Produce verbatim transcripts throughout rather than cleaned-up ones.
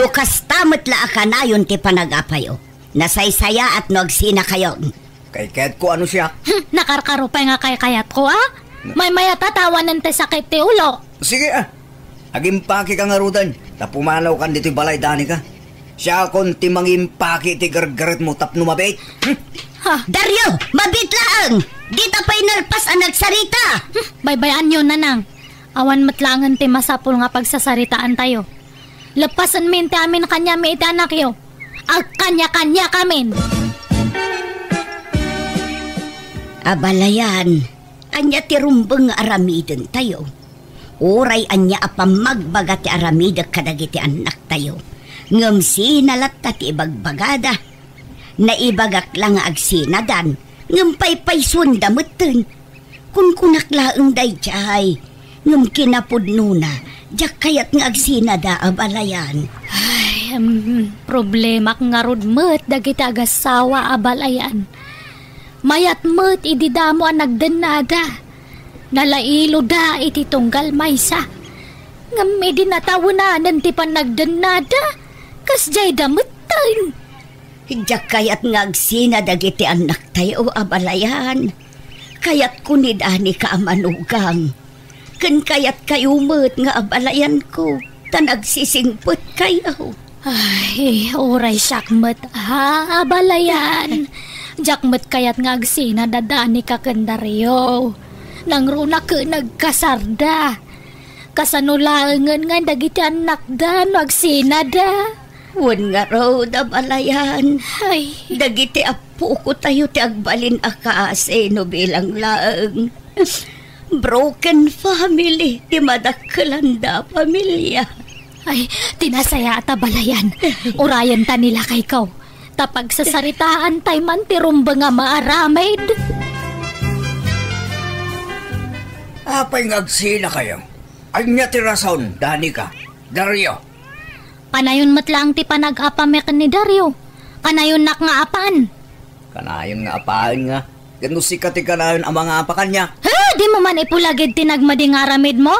Kasta met la a kanayon ti panag-apayo. Nasaysayaat no agsinakayon. Kaykayatko a no siak. Hmm, nakarkaro pay nga kaykayatko, a? Maymayat a tawanen ti sakit ti ulo. Sige, a. Agimpakeka ngaruden, ta pumanawkan ditoy balay, Danica. Siakon ti mangimpaki ti gargaretmo tapno mabiit. Hmm? Ha? Dario, mabiit laeng! Dita pay nalpas a nagsarita! Hmm, baybay-anyo, Nanang. Awan met laengen ti masapul nga pagsasaritaantayo. Leppasenmin ti amin kaniami iti anakyo. Agkaniakaniakamin! Abalayan, ania ti rumbeng nga aramidentayo? Uray ania a pammagbaga ti aramidek kadagiti annaktayo, ngem sina latta ti ibagbagada. Naibagak la nga agsinadan, ngem paypaysuenda metten. Kunkunak laeng daydiay, ngem kinapudnona, diak kayat nga agsinada, abalayan. Ay, em, problemak ngarud met dagiti agassawa, abalayan. Mayat met idi damo a nagdennada. Nalailoda iti tunggal maysa. Ngem idi natawenanen ti panagdennada, kasdiayda metten. Diak kayat nga agsina dagiti annaktayo, abalayan. Kayatko ni Danica a manugang. Ken kayatkayo met nga abalayanko, ta nagsisingpetkayo. Ay, uray siak met, ha, abalayan. Diak met kayat nga agsinada Danica ken Dario. Nangruna ket nagkasarda. Kasano laengen nga dagiti annakda no agsinada? Wen ngarud, abalayan. Ay. Dagiti appokotayo ti agbalin a kaasi no bilang laeng. Broken family ti madakkelanda a pamilia. Ay, ti nasayaat, abalayan. Urayenta ni lakayko. Ta pagsasaritaantay man ti rumbeng a maaramid. Apay nga agsinakayo? Ania ti rason, Danica, Dario? Kanayon met laeng ti panag-apami ken ni Dario. Kanayonnak nga apan. Kanayon nga apaen nga? Ket no sika ti kanayon a mangapa kaniak? Ha? Dimo man ipulagid ti nagmadi nga aramidmo?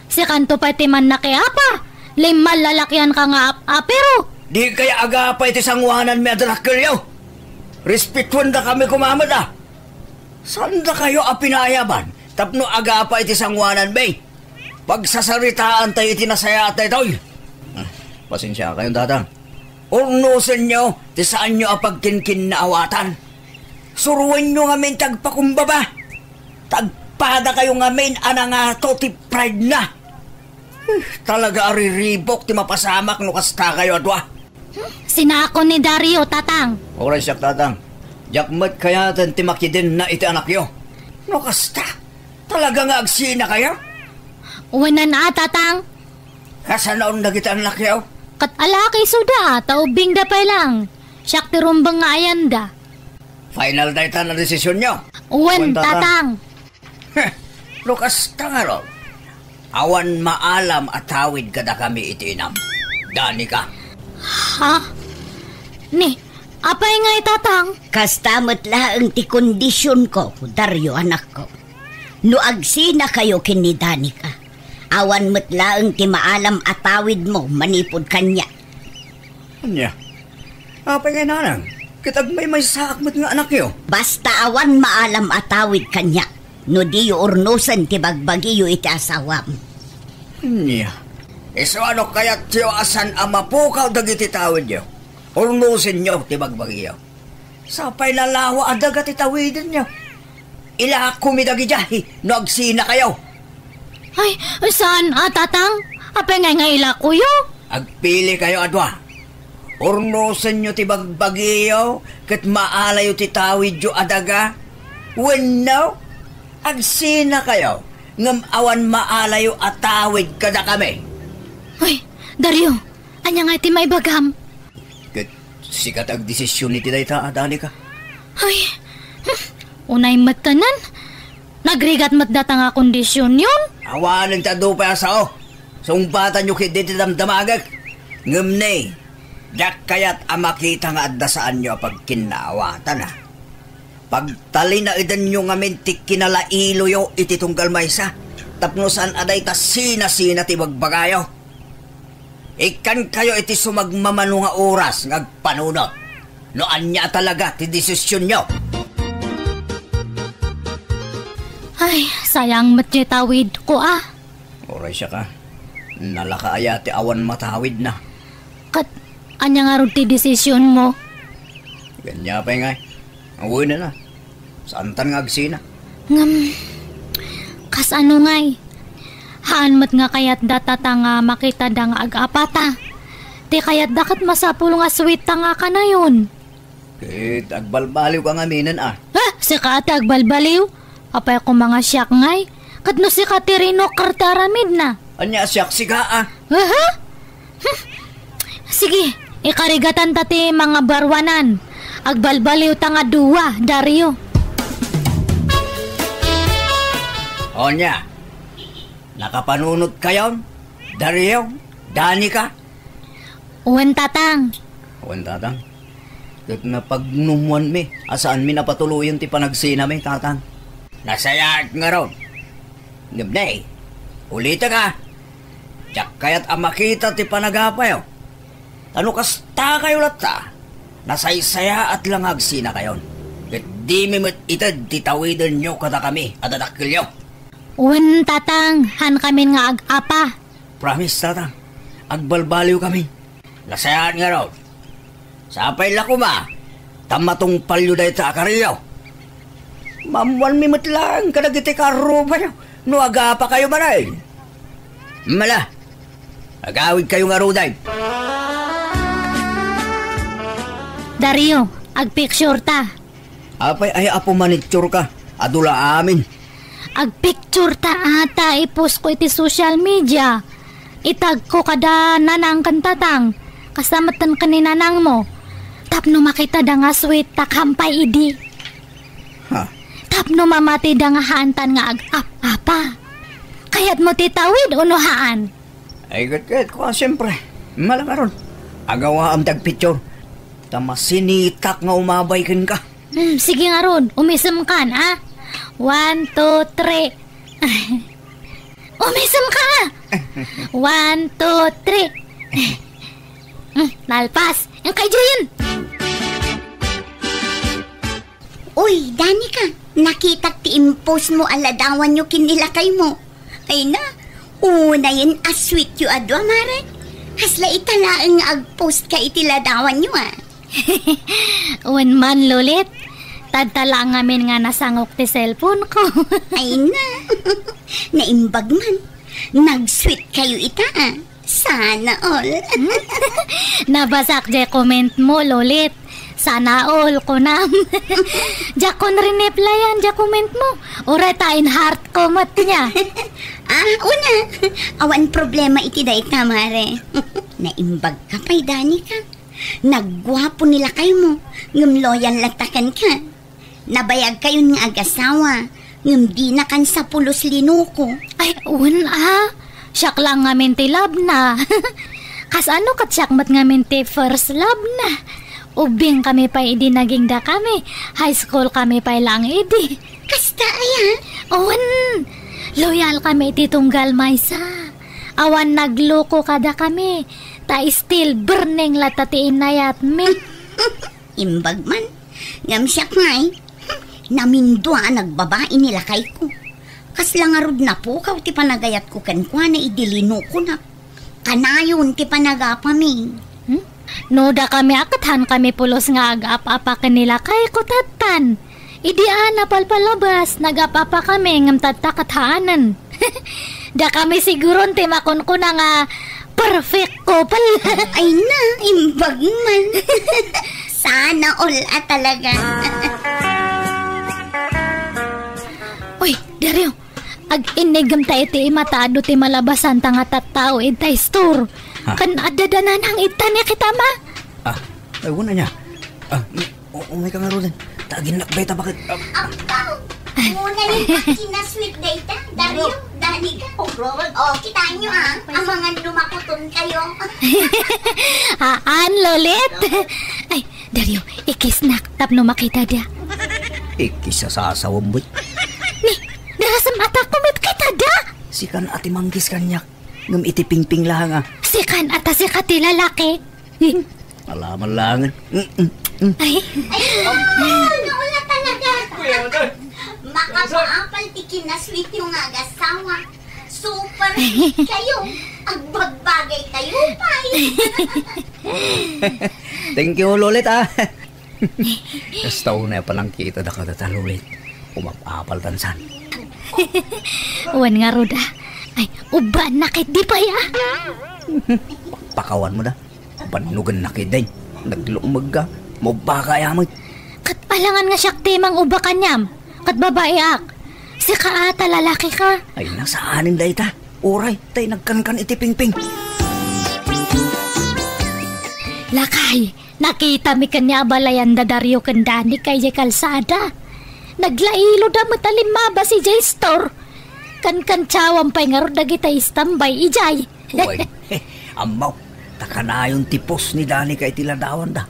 Sikanto pay ti mannakiapa. Limmal lalakianka nga ap-apiro. Di kaya agapa iti sangoananmi a dakkelyo? Respetuendakami koma met a. Saandakayo a pinayaban tapno agapa iti sangoananmi? Pagsasaritaantayo iti nasayaat daytoy. Ah, pasensiakayon, Tatang. Urnosenyo ti saanyo a pagkinkinnaawatan. Suroenyo ngamin ti agpakumbaba. Ta agpadakayo ngamin a nangato ti pride na. Eh, talaga a riribuk ti mapasamak no kastakayo a dua. Sinako ni Dario, Tatang. Uray siak, Tatang. Diak met kayaten ti makidenna iti anakyo. No kasta, talaga nga agsinakayo? Wen a, Tatang. Kasanoon dagiti annakyo? Ket alaki isuda, ta ubbingda pay laeng. Siak ti rumbeng nga ayanda. Final dayta a desisionyo? Wen, Wen, Tatang. Tatang. Heh, no kasta ngarud, awan maalam a tawid kadakami iti inam. Danica. Ha? Ni, apay ngay, Tatang? Kasta met laeng ti kondisionko, Dario, anakko. No agsinakayo ken ni Danica, awan met laeng ti maalam a tawidmo manipud kaniak. Ania? Apay ngay, Nanang? Ket agmaymaysaak met nga anakyo. Basta awan maalam a tawid kaniak, no diyo urnosen ti bagbagiyo iti asawam. Ania? Isu a no kayatyo a saan a mapukaw dagiti tawidyo, urnosenyo ti bagbagiyo. Sapay la lawa a daga ti tawidenyo. Ilakomi dagidiay no agsinakayo. Ay, saan a, Tatang? Apay ngay nga ilakoyo? Agpilikayo a dua. Urnosenyo ti bagbagiyo ket maalayo ti tawidyo a daga. Wenno, agsinakayo ngem awan maalayo a tawid kadakami. Ay, Dario, ania ngay ti maibagam? Ket sika ti agdesision iti dayta, Danica. Ay, hmm, unay met kanan. Nagrigat met data nga kondisionyon. Awanen ti adu pay a sao. Sungbatanyo ketdi ti damdamagek. Ngem ne, diak kayat a makita nga adda saanyo a pagkinnaawatan, a. Pagtalinaedanyo ngamin ti kinalailoyo iti tunggal maysa, tapno saan a dayta sinasina ti bagbagayo. Ikkankayo iti sumagmamano nga oras nga agpanunot. No ania talaga ti desisionyo? Ay, sayang met ti tawidko, a. Uray siak, a. Nalaka aya ti awan matawidna? Ket ania ngarud ti desisionmo? Ania pay ngay? Awanen a. Saantan nga agsina? Ngem, kasano ngay? Haan met nga kayatda, Tatang, nga makitada nga ag-apata. Ti kayatda ket masapul nga sweet-ta nga kanayon. Ket agbalbaliwka ngaminen, a. Ha? Sika ti agbalbaliw? Apay koma nga siak ngay? Ket no sika ti rinukar ti aramidna? Ania a siak, sika, a? Aha? Hmm. Sige, ikarigatanta ti mangabaruanan. Agbalbaliwta nga dua, Dario. Ania? Nakapanunotkayon? Dario? Danica? Wen, Tatang. Wen, Tatang. Ket napagnumwanmi a saanmi napatuloyen ti panagsinami, Tatang. Nasayaat ngarud. Ngem ne, ulitek a, diak kayat a makita ti panagapayo. Ta no kastakayo latta, nasaysayaat la nga agsinakayon. Ket dimi met ited ti tawidenyo kadakami a dadakkelyo. Wen, Tatang, haankamin nga ag-apa. Promise, Tatang. Agbalbaliwkami. Nasayaat ngarud. Sapay la koma ta matungpalyo dayta a kariyo. Maammoanmi met laeng kadagiti kaarrubayo no agapakayo manen. Mala, agawidkayo ngaruden. Dario, agpicture ta. Apay ay apo manicture ka? Adu la amin. Agpicture ta ata, i-post ko iti social media. Itag ko kada nanang ken tatang. Kasta metten ken ni nanang mo. Tapno makitada nga sweet ta kampay idi. Ha? Tapno mamatida nga haantan nga ag-ap-apa. Kayat mo ti tawid uno haan? Ay, ket, ket, kua, siyempre. Malakaron. Agawaam ti agpicture. Ta masinitak nga umabay kenka. Hmm, sige ngarud, umisem kan, a? One, two, three. Umisem ka, a? One, two, three. Hmm, nalpas. Ang kay Jayan. Uy, Danica, nakitak ti impost mo a ladawanyo ken ni lakay mo. Ay na, unayen a sweet yo a dua, mare. Kasla ita laeng nga agpost ka iti ladawanyo, a. Wen man, Lolit. Tadta la ngamin nga nasangok ti cellphone ko. Ay na, naimbag man. Nag-sweet kayo ita, a. Sana all. Nabasak jay comment mo, Lolit. Sana all, kunam. Diak kon rineplyan jay comment mo. Uray ta in heart ko met niya. Ah, una. Awan problema iti dayta, mare. Naimbag ka pay, Danica. Nagguapo ni lakay mo. Ngem loyal latta kenka. Nabayag kayon nga agasawa, ngem dina kan sapulos linuko. Ay, wen a. Siak la ngamin ti labna. Kasano ket siak met ngamin ti first love na? Ubbing kami pay idi naging dakami. High school kami pay laeng idi. Kasta aya? Wen, loyal kami iti tunggal maysa. Awan nagluko kadakami. Ta still burning latta ti inayatmi. Imbag man, ngem siak ngay, namindua a nagbabai ni lakayko. Kasla ngarud napukaw ti panagayatko kenkuana idi linukonak. Kanayon ti panagapami. Hmm? No dakami a ket haan kami pulos nga ag-ap-apa ken ni lakayko tattan. Idi a napalpalabas, nag-ap-apa kami ngem tatta ket haanen. Dakami siguron ti makunkuna nga perfect couple. Ay na, imbag man. Sana all a talaga. Uy, Dario, ag-innigem ta iti imata adu ti malabasanta nga tattao ita store. Ha? Kan adda dananang ita ni kita ma? Ah, ay, wala niya. Ah, O, umay ka ngaruden. Ta aginnak dayta baket. Ah, Ampaw! Muna yung kinasweet dayta. Dario, Danica. Oh, Robert. Oh, kitaan nyo, ah. Amangan lumakuton kayo. Haan, Lolit? Ay, Dario, ikisnak tapno makita da. Ikis a sasawem, boy. Ni, darasem atak kumit kita da. Sikan ati manggis kanyak. Ngem iti pingping laeng a. Sikan, ata sika ti lalaki. Alaman laengen. Mm, mm, mm. Ay. Ay, ano, ano, wala talaga. Makapaapal ti kinasweet yo nga agasawa. Super kayo. Agbagbagay kayo, pay. Thank you, Lolit, ah. Kasta unay a panangkita da kadata, Lolit. Umapapal tansan. Wen ngarud, ah. Ay, ubbaan na ket di pay, ah. Pakawan mo da. Bannugan na ket din. Naglumeg ka. Mubba ka ya met. Ket alangan nga siak ti mangubba kaniam. Ket babaeak. Sika ata lalaki ka. Ay, nasaanen dayta. Uray, tay nagkankan iti pingping. Lakay, nakitami kaniak a balayan da Dario ken Danica idiay kalsada. Naglailo da met a limmabas idiay store. Kankantiawam pay ngarud dagiti istambay idiay. Uy, ammo, ta kanayon ti pos ni Danica iti ladawanda.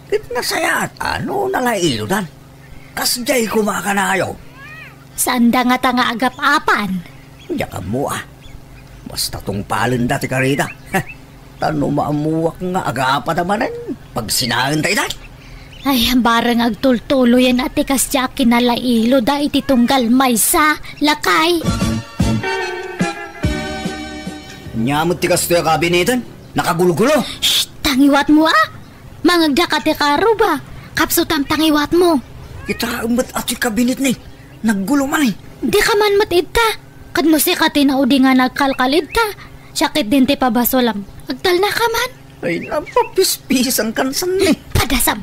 Ket nasayaat a no nalailodan. Kasdiay koma a kanayo. Saanda ngata nga agap-apan. Diak ammo, ah. Basta tungpalenda ti karida. Ta no maammuak nga agapada manen, pagsinaen ta itan. Ay, bareng agtultuloyen a ti kasdiay a kinalailoda iti tunggal maysa, lakay. Ania met ti kastoy a kabineten? Nakagulgulo. Shh! Tangiwatmo, ah! Mangagda ka ti karuba. Kapsutam, tangiwatmo. Kitaem met a ti kabinetna. Naggulo man, eh. Dika man met idta. Ket no sika ti naudi nga nagkalkal idta, siak ketdin ti pabasulam. Agtalna ka man. Ay, napapispisan kansan ni. Padasam.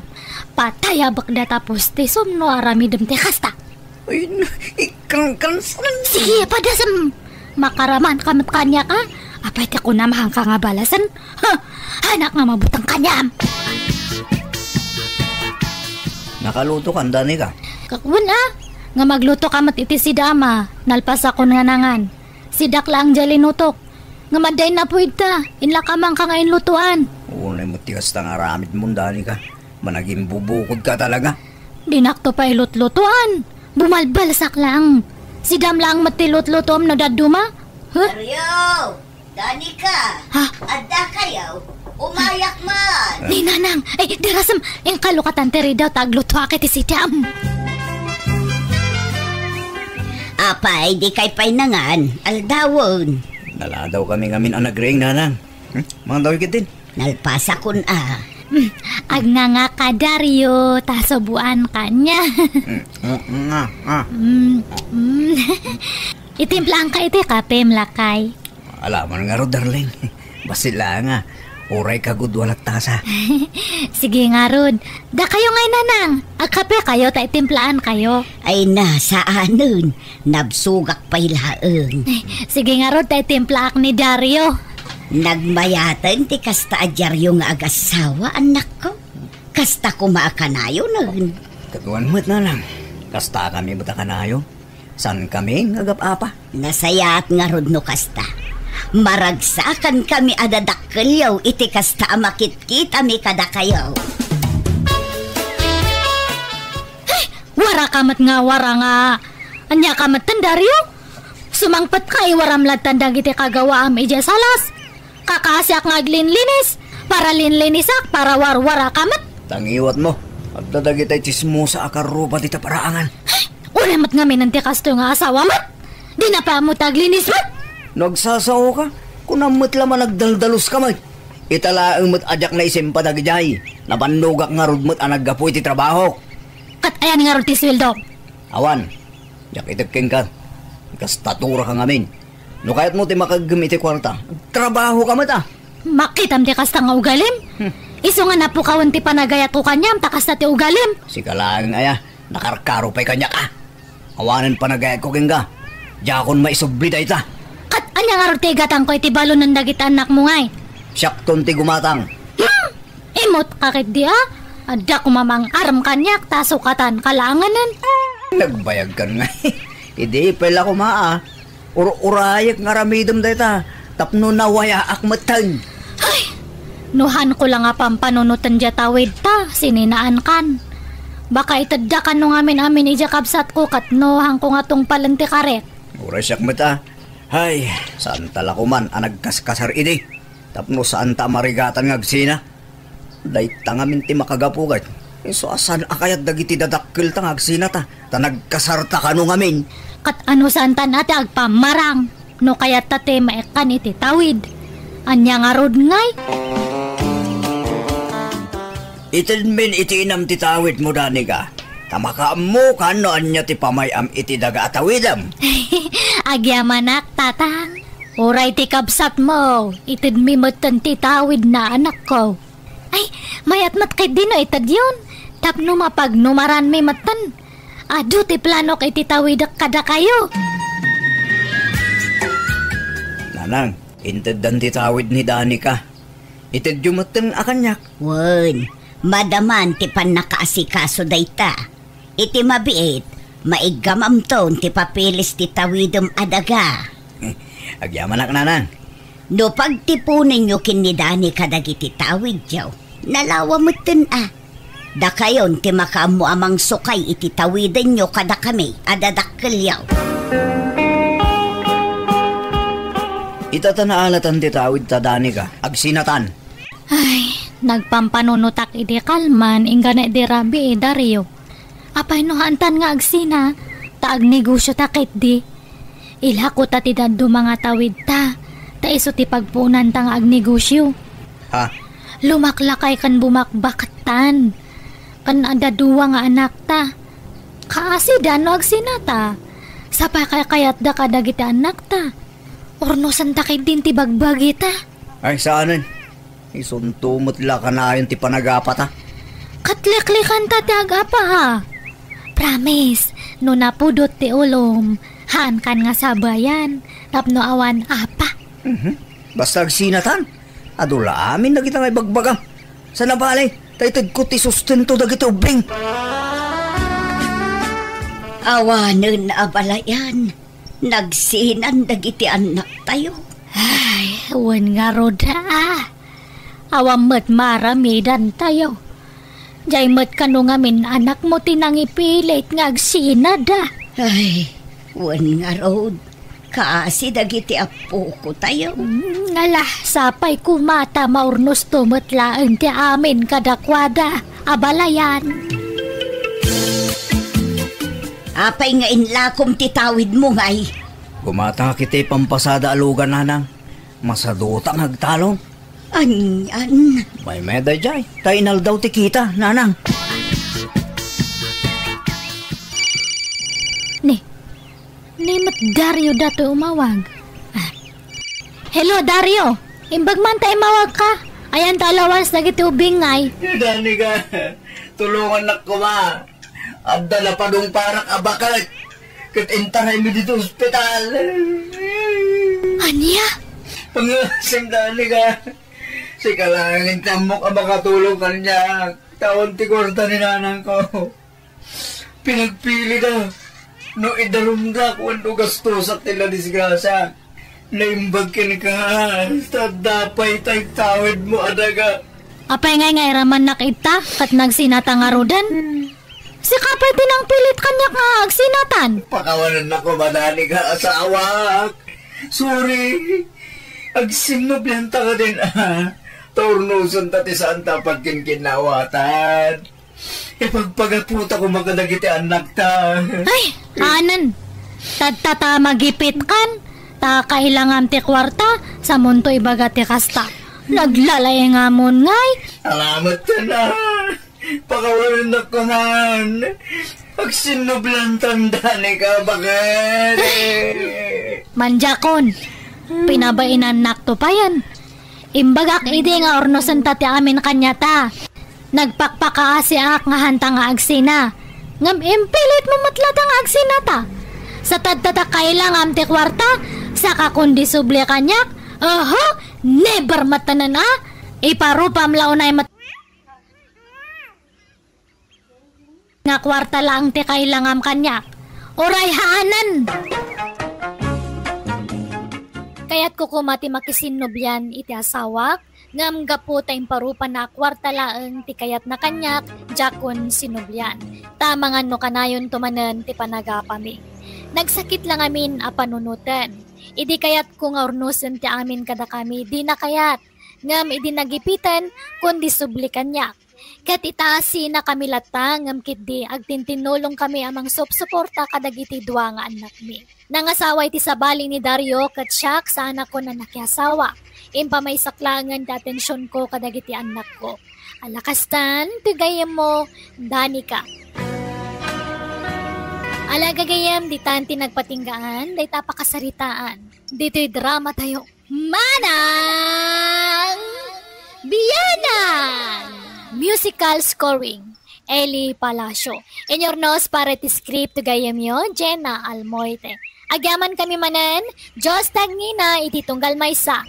Patayabek data postisom no aramidem ti kasta. Ay, na, ikankansan. Sige, padasam. Makaraman ka met kaniak, a? Apay ti kunam, haanka nga balasen? Ha? Haanak nga mabuteng kaniam. Nakaluto ka, Danica? Kakwan, a. Nga magluto ka met iti sidam a. Nalpasakon nga nangan. Sidak laeng diay linutok. Ngem adda innapuy idta, inlakamanka nga inlutoan. Unay met ti kasta nga aramidmo, Danica. Managimbubukodka talaga. Dinakto pay lutlutoan. Bumalbalsak laeng. Sidam laeng met ti lutlutoam no dadduma. Huh? Dario! Danica! Ha? Adda kayo? Umayak man! Ni Nanang! Ay, darasem! Inkalokatan ti ridaw ta aglutoak iti sidam. Apay, dikay pay nangan, aldawen. Naladaw kami ngamin a nagriing, Nanang. Hmm? Mangdaw ikit din. Nalpasakon a. Hmm, agnganga ka, Dario, ta suboan kaniak. Hmm, hmm, nga, nga. Hmm, hmm. Itimplaanka iti kapem, lakay. Alaman ngarud, darling. Basta la nga, uray kagudua latta sa. Sige ngarud. Dakayo ngay, Nanang. Agkape kayo ta itimplaan kayo. Ay na, saanen. Nabsogak pay laeng. Sige ngarud ta itimplaak ni Dario. Nagmayaten ti kasta a diario nga agasawa, annakko. Kasta koma a kanayonen. Kaduan met, Nanang. Kasta kami met a kanayon. Saan kami nga agap-apa? Nasayaat ngarud no kasta. Maragsakan kami a dadakkelyo iti kasta a makitkitami kadakayo. Ay, wara ka met nga wara nga. Ania ka met, Dario? Sumangpet ka, iwaram lattan dagiti kagawaam idiay salas. Kakaasiak nga aglinlinis, para linlinisak, para warwara ka met. Tangiwat mo, adda dagitay tsismosa a karruba dita paraangan. Ay, uray met ngamin ti kastoy nga asawa met. Di na pa mo taglinis met. No agsasao ka, kunam met la managdaldalus ka met. Ita laeng met a diak naisimpa dagidiay. Nabannogak ngarud met a naggapu iti trabaho. Ket ayan ngarud ti sueldo? Awan, diak ited kenka. Kastatura ka ngamin. No kayatmo ti makaggem iti kuarta, trabaho ka met, a. Makitam ti kasta nga ugalim? Hmm. Isu nga napukawen ti panagayatko kaniam ta kasta ti ugalim. Sika laeng aya, nakarkaro pay kaniak, a. Awanen panagayatko kenka. Diakon maisubli dayta. Ket ania ngarud ti igatangko iti balonen dagiti annakmo ngay? Siakton ti gumatang. Hmm! Imut ka ketdi, a? Adda koma mangarem kaniak ta sukatan ka laengen. Nagbayag kan nga. Idi pay la koma, a. Ur-urayek nga aramidem dayta tapno nawayaak metten. Ay! No hanko la nga pampanunoten diay tawid ta, sininaan kan. Baka itedda kan no ngamin-amin idiay kabsatko ket no hanko nga tungpalen ti karik. Uray siak met, a. Hay, saanta la koman a nagkaskasar idi, tapno saanta a marigatan nga agsina. Dayta ngamin ti makagapu ket isu a saan a kayat dagiti dadakkelta nga agsinata, ta nagkasarta kano ngamin. Ket ano saantan a ti agpammarang no kayatta ti maikkan iti tawid? Ania ngarud ngay? Itedmin iti inam ti tawidmo, Danica, ta makaammokan no ania ti pamay-am iti daga a tawidem. Agyamanak, Tatang. Uray ti kabsatmo, itedmi metten ti tawidna, anakko. Ay, mayat met ketdi no itedyon, tapno mapagnumaranmi metten. Adu ti planok iti tawidek kadakayo. Nanang, inteddan ti tawid ni Danica. Itedyo metten a kaniak. Wen, madaman ti pannakaasikaso dayta. Iti mabiit, maiggamamton ti papilis ti tawidem a daga. Agyamanak, Nanang. No pagtiponenyo ken ni Dani kadagiti tawidyo, nalawa metten a. Dakayon ti makaammo a mangsukay iti tawidenyo kadakami a dadakkelyo. Ita ta naalatan ti tawid ta, Danica, agsinatan. Ay, nagpampanunotak idi kalman, inggana idi rabii, Dario. Apay no haantan nga agsina, ta agnegosio ta ketdi. Ilako ta ti dadduma nga tawidta, ta isu ti pagpuonanta nga agnegosio. Ha? Lumaklakay ken bumakbaktan. Ken adda dua nga anakta. Kaasida no agsinata. Sapay kaykayatda kadagiti annakta. Urnosanta ketdin ti bagbagita. Ay, saanen. Isunto met la kanayon ti panagapata. Katliklikanta ti agapa, a. Promise, no napudot ti ulom, haankan nga sabayan, tapno awan apa. Mhm. Basta agsinatan, adu la amin dagita nga ibagbagam. Sana bale, ta itedko ti sustento dagiti ubbing. Awanen a balayan, nagsinan dagiti annaktayo. Ay, wen ngarud, a. Awan met maaramidantayo. Diay met kano ngamin anakmo ti nangipilit nga agsinada. Ay, wen ngarud, kaasi dagiti appokotayo. Mm, ngala, sapay koma ta maurnosto met laeng ti amin kadakuada, a balayan. Apay nga inlakom ti tawidmo, ngay? Gumatangak iti pampasada a lugan, Nanang. Masaduta nga agtalon. Anian? Maymayat daydiay, ta inaldaw ti kita, Nanang. Ni, ni met Dario datoy umawag. Ah. Hello, Dario. Imbag man ta imawagka. Ayan ta alawas dagiti ubing, ngay. Danica, tulongannak koma. Adda napadungparak a baket ket intaraymi ditoy ospital. Ania? Pangasim, Danica. Sika laeng ti ammok a makatulong kaniak. Ta awan ti kuarta ni nanangko. Pinagpilida no idarumda wenno gastosak ti nadisgrasiak. Naimbag kenka, ta adda pay tay tawidmo a daga. Apay ngay nga iramannak ita ket nagsinata ngaruden? Sika pay ti nangpilit kaniak nga agsinatan. Pakawanennak koma, Danica, asawak. Sorry. Agsinnublianta kadin, a. Ta urnosenta ti saanta a pagkinkinnawatan. Ipagpagaputa koma kadagiti annakta. Ay, anen. Tadta ta magipitkan, ta kailangam ti kuarta, samonto ibaga ti kasta. Naglalaingamon ngay. Salamat, a. Pakawanennak koman. Agsinnubliantan, Danica, baket. Mandiakon, pinabainannakto payen. Imbagak idi nga urnosenta ti amin kaniata. Nagpakpakaasiak nga hanta nga agsina. Ngem impilitmo met latta nga agsinata. Sa tadta ta kailangam ti kuarta, saka kon disubli kaniak, aha, never met tanan a. Iparupam la unay met nga kuarta laeng ti kailangam kaniak. Uray haanen! Kayatko koma ti makisinnublian iti asawak, ngem gapu ta imparupana a kuarta laeng ti kayatna kaniak, diakon sinublian. Ta amangan no kanayonto manen ti panagapami. Nagsakit la ngamin a panunoten. Idi kayatko nga urnosen ti amin kadakami, dina kayat. Ngem idi nagipiten, kundi subli kaniak. Ket itasinakami latta, ngem ketdi agtintinnulongkami a mangsupsuporta kadagiti dua nga annakmi. Nangasawa iti sabali ni Dario ket siak, saanakon a nakiasawa. Impamaysak laengen ti atensionko kadagiti annakko. Ala kastan ti gayyemmo, Danica. Ala gagayyem, ditan ti nagpatinggaan dayta a pakasaritaan. Ditoy dramatayo. Manang Biyanan! Musical scoring, Eli Palacio. Inurnos para ti script ti gayyemyo, Jenna Almoite. Agyamankami manen, Diyos tagnina iti tunggal maysa.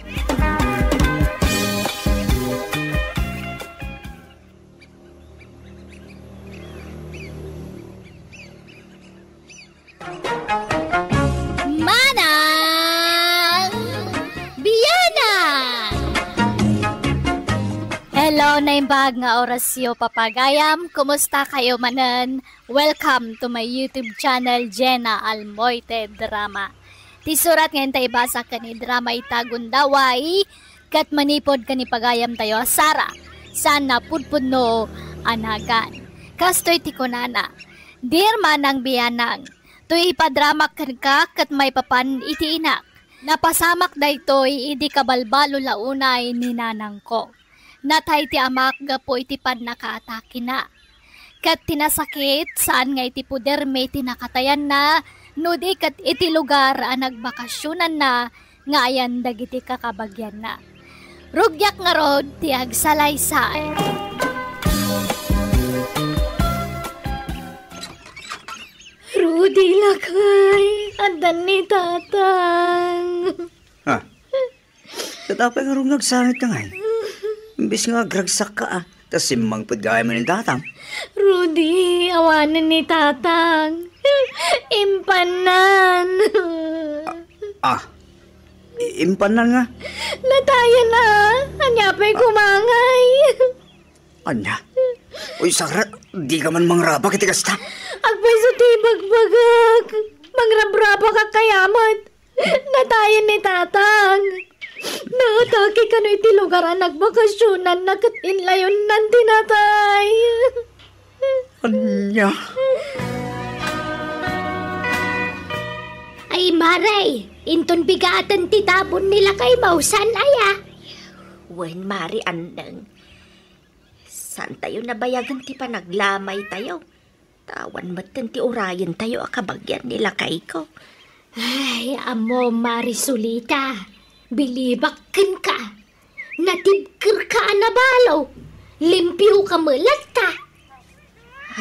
Manang Biyanan! Hello, naimbag nga orasyo, papagayam. Kumusta kayo manen? Welcome to my YouTube channel, Jenna Almoite Drama. Ti surat nga inta ibasa ken idrama ita gundaway, ket manipud ken ipagayam tayo a Sara, saan a pudpudno a nagan. Kastoy ti kunana, Dear Manang Biyanang, toy ipadramak kenka ket maipapan iti inak. Napasamak daytoy idi kabalbalo la unay ni nanangko. Natay ti amak gapu iti pannakaatakena. Ket ti nasakit, saan nga iti podermi ti nakatayanna, no di ket iti lugar a nagbakasionanna nga ayan dagiti kakabagianna. Rugiak ngarud ti agsalaysay. Rudy, lakay, addan ni Tatang. Ah, ket apay ngarud nga agsangit ka ngay? Imbes nga agragsakka, ah, ta simmangpet gayam ni Tatang. Rudy, awanen ni Tatang. Impannan. Ah, i-, impannan nga? Natayan, ah. Ania pay koma ngay? Ania? Uy, Sara, dika man mangrabak iti kasta? Agpayso ti ibagbagak. Mangrabrabak a kayamet. Natayan ni Tatang. Naatake kano iti lugar a nagbakasionanna ket inlayonnan ti natay. Ania? Ay, Mare, inton bigaten ti tabon ni lakay mausan, aya? Wen, Mare, anneng. Saantayo nabayagen ti panaglamaytayo. Ta awan metten ti urayentayo a kabagian ni lakayko. Ay, ammo, Mare Solita, bilibak kenka. Natibkerka a nabalo. Limpioka met latta.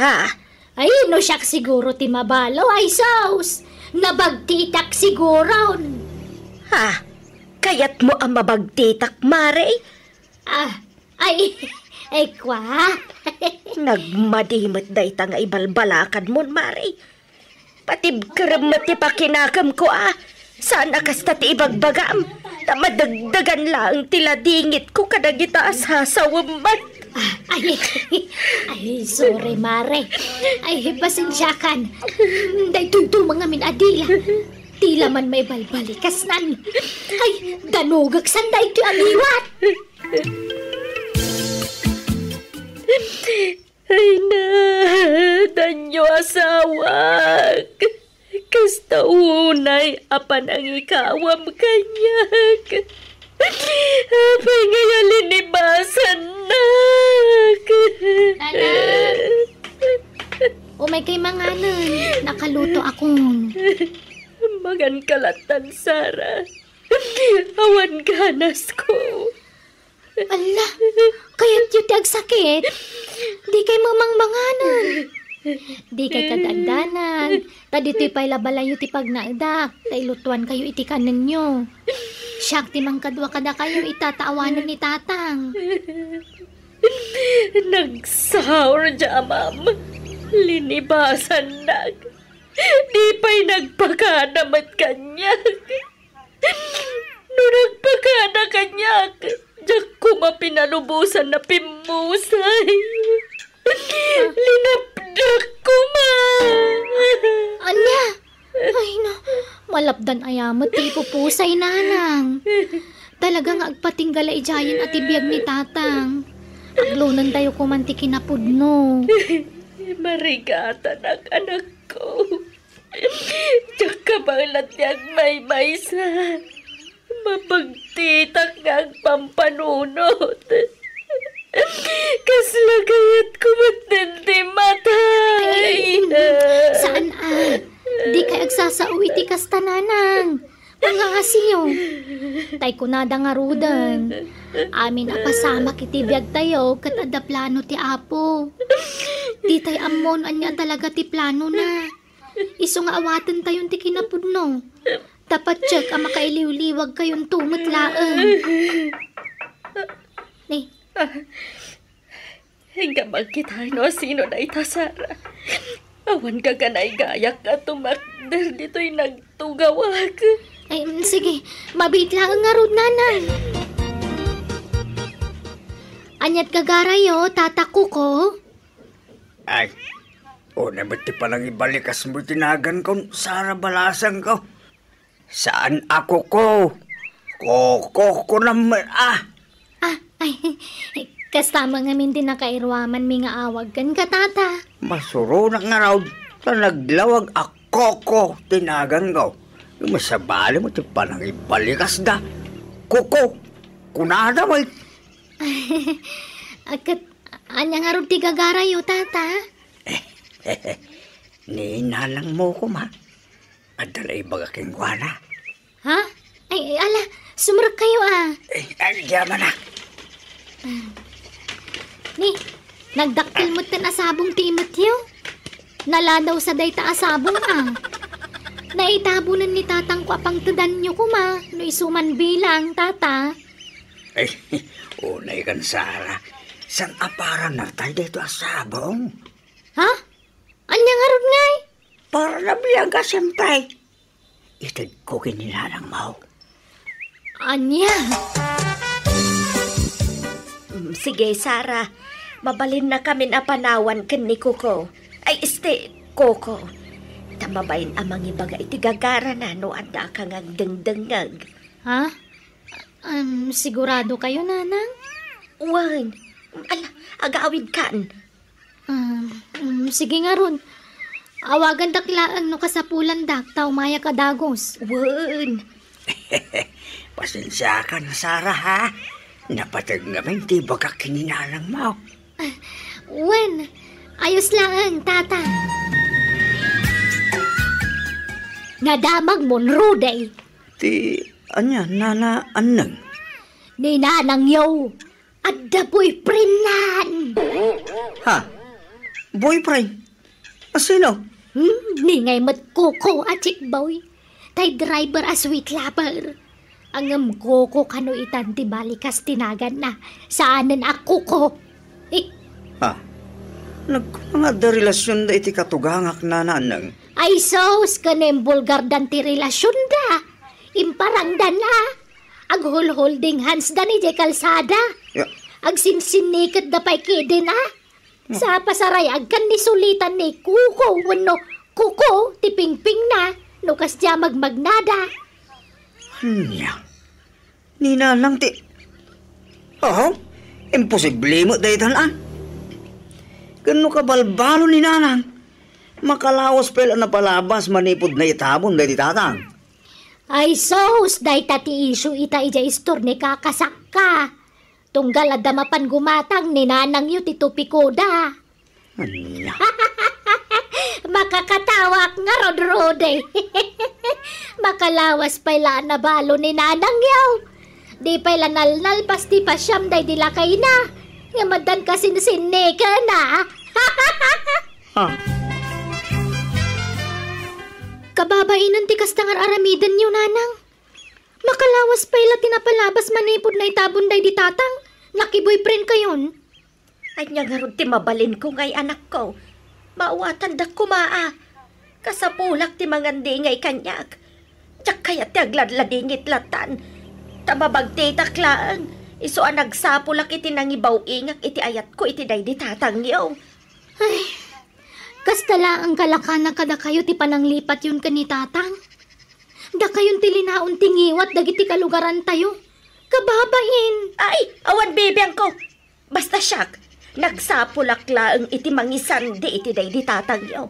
Ha? Ay, no siak siguro ti mabalo, ay sus! Nabagtitak siguron. Ha? Kayatmo a mabagtitak, Mare? Ah, ay, ay, kwa. Nagmadi met dayta nga ibalbalakadmon, Mare. Patibkerem met ti pakinakemko, a. Saan a kasta ti ibagbagam. Ta madagdagan laeng ti ladingitko kadagita a sasawem met. Ah, ay, ay, sorry, Mare. Ay, pasensiakan. Daytoy dumangamin a dila. Dila man maibalbalikas nan. Ay, danogek san daytoy a liwat. Ay na, danyo asawak. Kasta unay a panangikawam kaniak. Apay nga yalinibasannak? Anak! Umay kay manganen, nakaluto akon. Maganka lattan, Sara. Awan ganasko. Ala, kayatyo ti agsakit? Di kay mamangmanganen. Di kay kadagdanag. Ta ditoy pay la balayyo ti pagnaedak. Ta ilutuan kayo iti kanenyo. Siak ti mangkadua kadakayo ita ta awanen ni Tatang. Nagsaur diay amam. Linibasannak. Di pay nagpakada met kaniak. No nagpakada kaniak, diak koma pinalubosan a pimmusay. Linapdak koma. Ania? Ay, no. Malapdan aya met ti ipupusay, nanang. Talaga nga agpatingga la idiayen a ti biag ni tatang. Aglonentayo koman ti kinapudno. Marigatanak, anakko. Diak kabaelan ti agmaymaysa. Mapagtitak nga agpampanunot. Kasla kayatko met ti matay. Ay, ay, saan a? Dikay agsasao iti kasta, nanang. Mangngaasiyo. Tay kunada ngaruden, amin a pasamak iti biagtayo ket adda plano ti Apo. Ditay ammo no ania talaga ti planona. Isu nga awatentayon ti kinapudno. Ta patien a makailiwliwagkayonto met laeng. Ni. Inka makita no sino dayta, Sara. Awan ka kanay gayak a tumakder ditoy nagtugawak. Ay, mm, sige. Mabiit laeng ngarud, nanang. Ania't gagarayo, Tata Kuko? Ay, una met ti panangibalikasmo iti naganko, Sara, balasangko. Saan a Kuko? Koko kunam met a. Ah, ay, kasta man ngamin ti nakairuamanmi nga awag kenka, Tata. Masuronak ngarud ta naglawag a Koko ti naganko. Masabalimo ti panangibalikasda. Kuko, kunada met. Ket ania ngarud ti gagarayo, Tata? Ni nanangmo koma. Adda la ibaga kenkuana. Ha? Ay, ay, ala, sumrekkayo a. Eh, ay, yaman na. Ah. Ni, nagdakkel metten a sabong ti imetyo. Naladaw sa dayta a sabong a. Naitabonen ni tatangko a pangtedanyo koma, no isu man bilang, Tata. Ay, unay kan Sara. Saan a para natay dayto a sabong? Ha? Ania ngarud ngay? Para nabiag a, siempre. Itedko ken ni nanangmo. Ania? Mm, sige, Sara. Mabalinnakamin a panawan ken ni Kuko. Ay, este, Koko. Ta mabain a mangibaga iti gagarana no addaka nga agdengdengngeg. Ha? Um, sigurado kayo, Nanang? Wen. Ala, agawidkan. Ah, mm, sige ngarud. Awagandak laeng no kasapulandak ta umayak a dagus. Wen. Pasensiakan, Sara, ha? Napateg ngamin ti ibagak ken ni nanangmo. Ah, wen. Ayos laeng, Tata. Nadamagmon, Rudy. Ti ania, Nana Anneng? Ni nanangyo. Adda boyfriendnan. Ha? Boyfriend? A sino? Hmm, ni ngay met Koko a chick boy. Tay driver a sweet lover. Ngem Koko kano itan ti balikas ti naganna. Saanen a Koko. Eh. Ha? Nagkuna nga adda relasionda iti katugangak, Nana Anneng. Ay sus, ken imbulgardan ti relasionda. Imparangdan a. Aghulholding handsdan idiay kalsada. Ya. Agsinsinniketda pay kidin a. Ya. Sa pasarayagkan ni sulitan ni Kuko wenno Kuko ti pingpingna no kasdiay magmagnada. Ania? Ni nanang ti, aho, imposible met daytan a. Ken no kabalbalo ni nanang, makalawas pay la napalabas manipud naitabon daydi tatang. Ay sus, dayta ti isu ita idiay istor ni kakasakka. Tunggal adda mapan gumatang ni nanangyo ti tupikoda. Ania? Makakatawak ngarud, Rudy. Makalawas pay la a nabalo ni nanangyo. Di pay la nalnalpas ti pasiam daydi lakayna. Ngem addan kasinsinniken a. Ah. Kababainen ti kasta nga ar-aramidenyo, Nanang. Makalawas pay la ti napalabas manipud naitabon daydi tatang. Nakiboyfriend kayon. Ania ngarud ti mabalinko ngay, anakko? Maawatandak koma a. Kasapulak ti mangandingay kaniak. Diak kayat ti agladladingit latan. Ta mabagtitak laeng, isu a nagsapulak iti nangibaw-ingak iti ayatko iti daydi tatangyo. Ay, kasta laeng kalakana kadakayo ti pananglipatyon ken ni tatang. Dakayon ti linaon ti ngiwat dagiti kalugarantayo. Kababain. Ay, awan bibiangko. Basta siak, nagsapulak laeng iti mangisandi iti daydi tatangyo.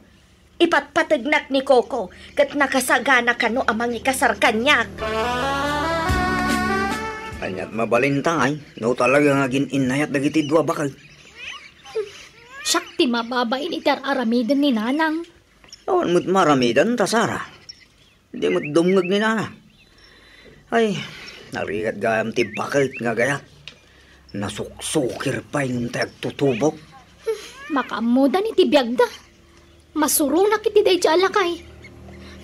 Ipatpategnak ni Coco, ket nakasagana kano a mangikasar kaniak. Ania't mabalinta ngay, no talaga nga agin-innayat dagiti dua baket? Siak ti mababain iti ar-aramiden ni Nanang. Awan met maramiden ta, Sara. Di met dumngeg ni Nana. Ay, narigat gayam ti baket nga gayat. Nasuksukir pay ngem tay agtutubok. Makaammodan iti biagda. Masuronak iti daydi a lakay.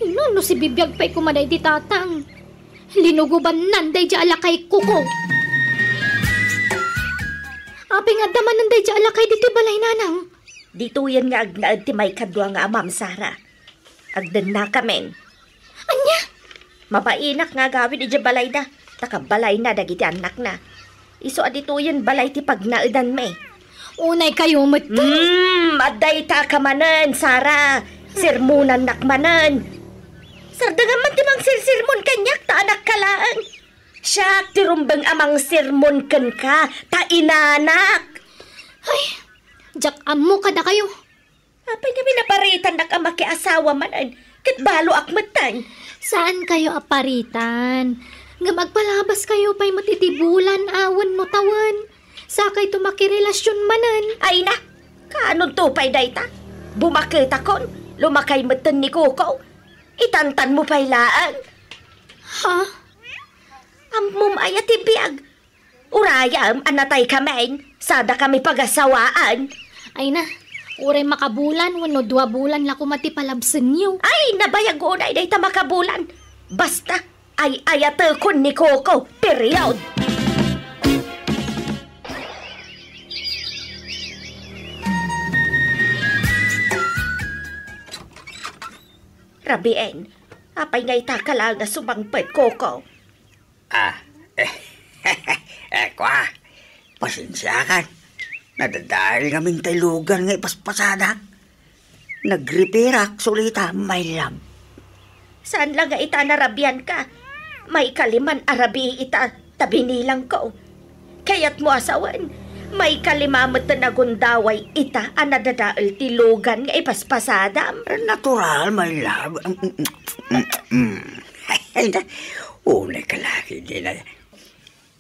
No, no sibibiag pay koma daydi tatang. Linugubannan daydi a lakay, Coco. Apay nga adda manen daydi a lakay ditoy balay, Nanang? Ditoyen nga agnaed ti maikadua nga amam, Sara. Agdennakamin. Ania? Mabainak nga agawid idiay balayda, ta kabalayna dagiti annakna. Isu a ditoyen balay ti pagnaedanmi. Unay kayo met. Hmm, adda ita ka manen, Sara. Sermonannak manen. Sardengan man ti mangsersermon kaniak, ta anakka laeng. Siak ti rumbeng a mangsermon kenka, ta inanak. Ay, diak ammo kadakayo. Apay nga pinaparitannak a makiasawa manen, ket baloak metten? Saan kayo a paritan? Ngem agpalabas kayo pay met iti bulan a wenno tawen. Sakayto makirelasion manen. Ay na, kaanonto pay dayta? Bumaketakon, lumakay metten ni Coco. Itantanmo pay laeng. Ha? Ammom aya ti biag? Urayam a natay kamin, sada kami pagasawaan. Ay na, uray makabulan wenno dua bulan la koma ti palabsenyo. Ay, nabayag unay dayta makabulan. Basta, ay-ayatekon ni Coco, period. Rabien, apay nga ita ka laeng a sumangpet, Coco? Ah, eh, kua, pasensiakan. Nadadael ngamin tay lugan nga ipaspasadak. Nagripirak, Sulita, my love. Saan la nga ita narabianka? Maikaliman a rabii ita, ta binilangko. Kayatmo a sawen, maikalima met ti nagundaway ita a nadadael ti lugan nga ipaspasadam. Natural, my love. Mm, mm, mm, mm. Ay, na, unay ka lagi, di na.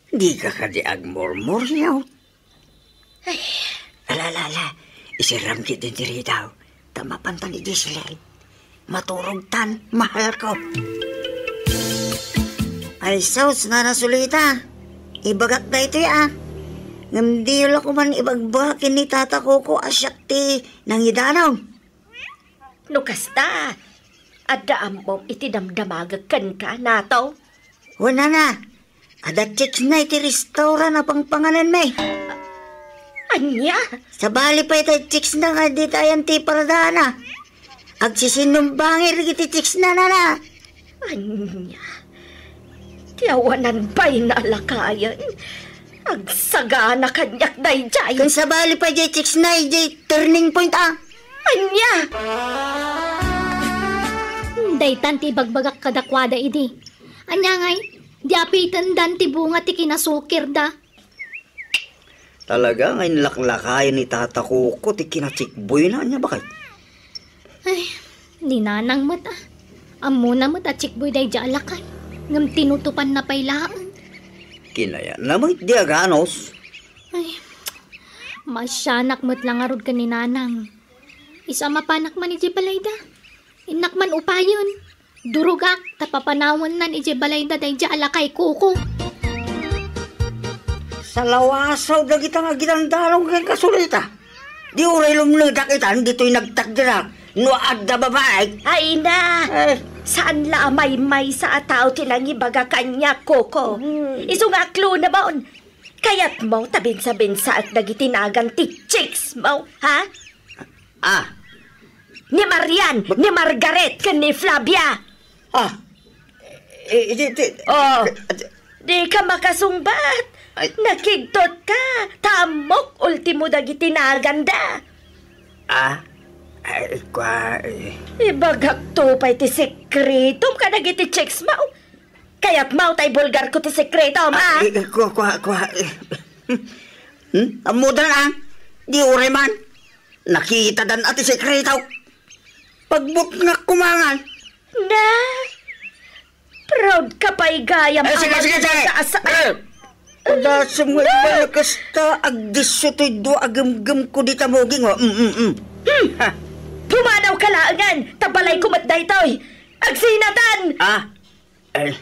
Di ka kadi agmurmuriaw? Ay. Ala, ala, ala. Isiram ketdi ti ridaw. Ta mapantan idi silay. Maturogtan, mahalko. Ay, sus, Nana Sulita. Ibagak daytoy, a. Ngem diyo la koman ibagbaga ken ni Tata Coco a siak ti nangidanon. No kasta, adda ammom iti damdamagek kenka, Nato? Wen, Nana, adda chicks na iti restaurant a pangpanganenmi. Ania? Sabali pay tay chicks na nga ditayan ti paradaanna. Agsisinnumbangir iti chicks na, Nana. Ania? Ti awanan pay nalakayen. Agsagana kaniak daydiay. Ken sabali pay jay chicks na, jay turning point, a. Ania? Daytan ti ibagbagak kadakuada idi. Ania ngay, di apitendan ti bunga ti kinasukirda. Talaga nga inlaklakayan ni Tata Coco ti kinachikboyna, ania bakay? Ay, ni Nanang met, a. Ammona met a chikboy daydiay a lakay, ngem tinutopanna pay laeng. Kinayatna met di aganos. Ay, maasianak met la ngarud ken ni Nanang. Isu a mapanak man idiay balayda, innak man upayen. Durogak, ta papanawannan idiay balayda daydiay a lakay, Coco. Salawasaw dagita nga agidandalong kenka, Sulita. Di uray lumnedak itan ditoy nagtakderak no adda babaek. Ay na! Eh. Saan la a maymaysa a tao ti nangibaga kaniak, Coco. Hmm. Isu nga aklona, baon. Kayatmo ta binsa-binsaek dagiti nagan ti chicks mo, ha? Ah. Ni Marian, ni Margaret, ken ni Flavia. Ah. Eh, eh, di, di, Oh. Di ka makasungbat. Ay. Nakigtot ka. Ta ammok ultimo dagiti naganda. Ah. Ay, kua, eh. Ibagakto pay ti sekretom kadagiti chicks mo. Kayatmo ta ibulgarko ti sekretom, a? Ay, eh, kua, kua, kua, eh. Hmm? Ammodan, a? Di uray man. Nakitadan a ti sekreto. Pagbutngak kumangan. Na, proud ka pay gayam. Ay, sige, sige, sige. Sa, sa, eh, Dasem nga ibalkas ta, agdisso toy dua a gemgem ko dita muging, o. Mm, mm, mm. Hmm. Ha. Pumanaw ka laengen, ta balayko met daytoy. Agsinatan! Ah, eh.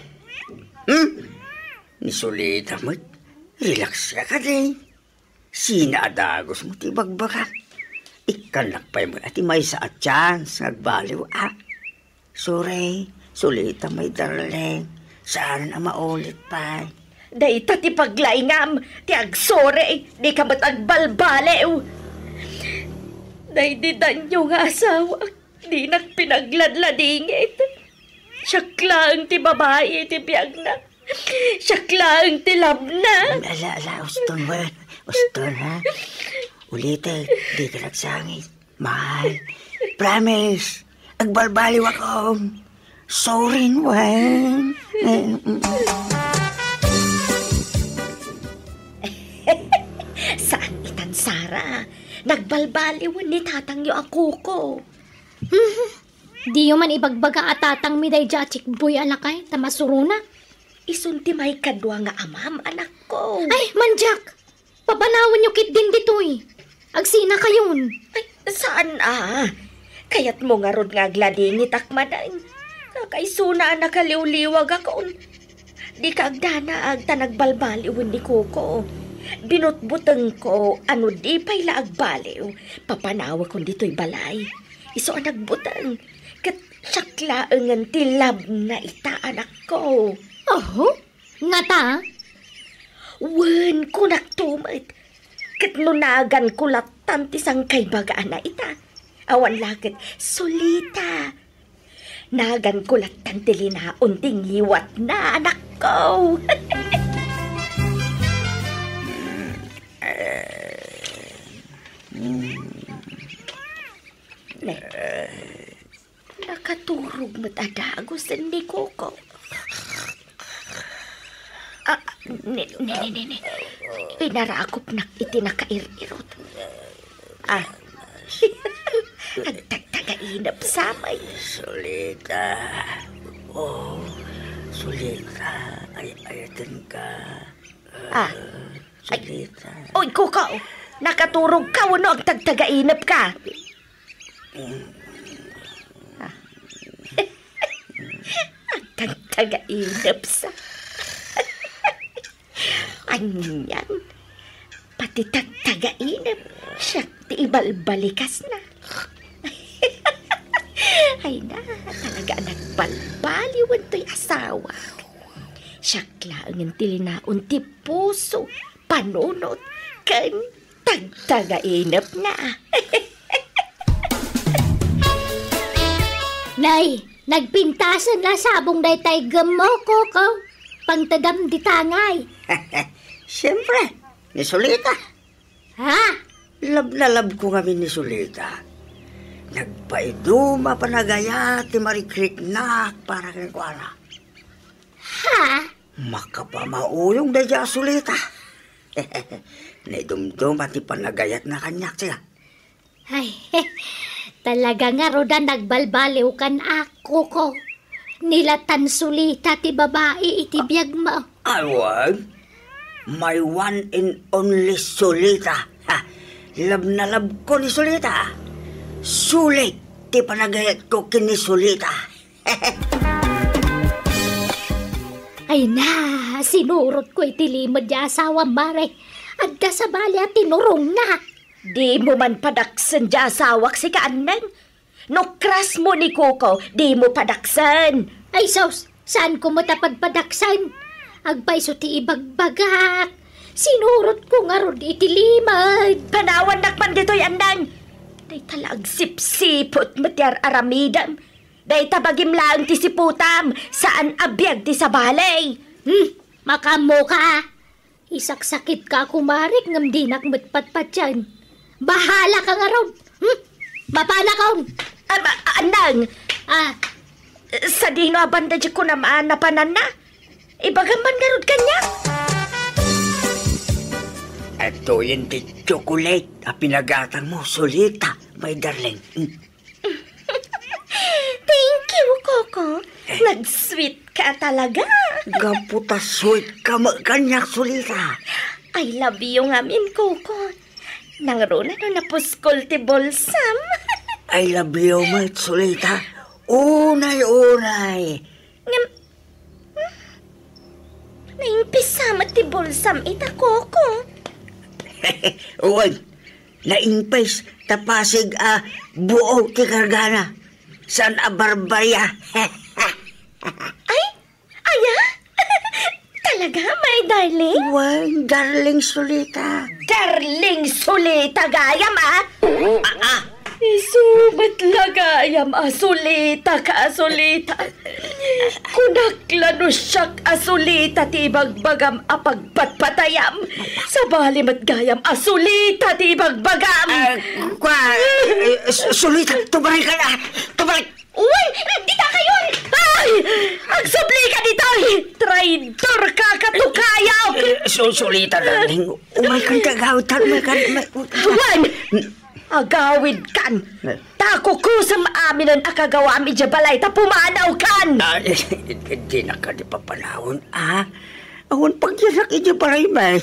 Hmm? Ni Solita met. Relax ka kadi. Sina a dagos mo ti ibagbaga? Ikkannak pay met a ti maysa a chance nga agbaliw, a? Sorry, Solita, my darling. Saan a maulit pay. Dayta ti paglaingam, ti agsorry, dika met agbalbaliw. Daydi danyo nga asawak, dinak pinagladladingit. Siak laeng ti babai iti biagna. Siak laeng ti labna. Ala, ala, uston, wen. Uston, ha? Ulitek, dika agsangit. Mahal, promise, agbalbaliwakon. Sorry, wen. Saan itan, Sara. Nagbalbaliwen ni tatangyo a Coco. Diyo man ibagbaga a tatangmi daydiay a chickboy a lakay, ta masuronak. Isun ti maikadua nga amam, anakko. Ay, mandiak! Papanawenyo ketdin ditoy. Agsinakayon. Ay, saan a? Kayatmo ngarud nga agladingitak manen? Kakaisuna a nakaliwliwagakon. Dika agdanaag ta nagbalbaliwen ni Coco. Binutbutengko a no di pay la agbaliw, papanawekon ditoy balay. Isu a nagbuteng, ket siak laengen ti labna ita, anakko. Oho? Ngata? Wen, kunakto met. Ket no naganko lattan ti sangkaibagaana ita, awan la ket Solita. Naganko lattan ti linaon ti ngiwatna, anakko. Ne. Nakaturog met a dagusen ni Coco. Ah, ni, ni, ni, ni, ni. Pinarakopnak iti nakair-irot. Ah. Agtagtagainep sa met. Solita. Oh, Solita. Ay, ayaten ka. Ah. Ay, Solita. Oy, Coco. Nakaturog ka wenno agtagtagainep ka? Ah. Agtagtagainep sa. Anian? Pati tagtagainep, siak ti ibalbalikasna. Ay na, talaga a nagbalbaliwen toy asawa. Siak laengen ti linaon ti puso, panunot, ken tagtagainepna. Nay, nagpintasen la sabong daytay gemmo, Coco. Pangtedam dita ngay. Siempre, ni Solita. Ha? Love na love ko ngamin ni Solita. Nagpaiduma panagayat ti marikriknak para kenkuana. Ha? Makapamauyong daydiay a Solita. Naidumduma ti panagayatna kaniak, siya. Ay, talaga ngarud a nagbalbaliw kan a, Coco. Ni la tan Solita ti babai iti biagmo. Awan. My one and only Solita. Ha, love na love ko ni Solita. Sulit ti panagayatko ken ni Solita. Ay na, sinurotko iti limed ti asawam, Mare. Adda sabali a tinurongna. Dimo man padaksen ti asawak, sika, Anneng. No crush mo ni Coco, dimo padaksen. Ay sus, saanko met a padpadaksen? Agpayso ti ibagbagak. Sinurotko ngarud iti limed. Panawannak man ditoy, Anneng. Dayta la agsipsiput met ti ar-aramidem. Dayta bagim laeng ti siputam, saan a biag ti sabali. Hmm, makaammoka, a. Isaksakitka a kumarik ngem dinak met patpatien. Bahalaka ngarud. Hmm? Mapanakon! Ah, ma-, Annang! Ah. Sadino a banda di kunam a napananna? Ibagam man ngarud kaniak. Atoyen ti chocolate a pinagatangmo, Solita, my darling. Mm. Thank you, Coco. Nag-sweet ka talaga. Gapu ta sweet ka met kaniak, Solita. I love you ngamin, Coco. Nangruna no napuskol ti bulsam. I love you met, Solita. Unay-unay. Ngem, hmm? Naimpis sa met ti bulsam ita, Coco. Wen, naimpis ta pasig a buo ti kargana. Saan a barbaria. Ay, aya? Talaga, my darling? Wen, darling Solita. Darling Solita gayam, ah? Ah, ah. Isu met la gayam a Solita ka, Solita. Kunak la no siak a Solita ti ibagbagam a pagpatpatayam. Sabali met gayam a Solita ti ibagbagam. Ah, kua, eh, Solita, tumaray ka na. Tumaray. Uy! Dita kayon! Ay! Agsubli ka ditoy! Traidor ka, katukayaw! Eh, eh, Solita, darling. Umay kan ti agawid, tan umay kan, umay. Wen! Agawid kan! Eh. Ta kukusem aminen a kagawam idiay balay ta pumanaw kan! Ah, eh, eh, eh, di na ka di papanawon, ah. Awan pagyanak idiay balay, may.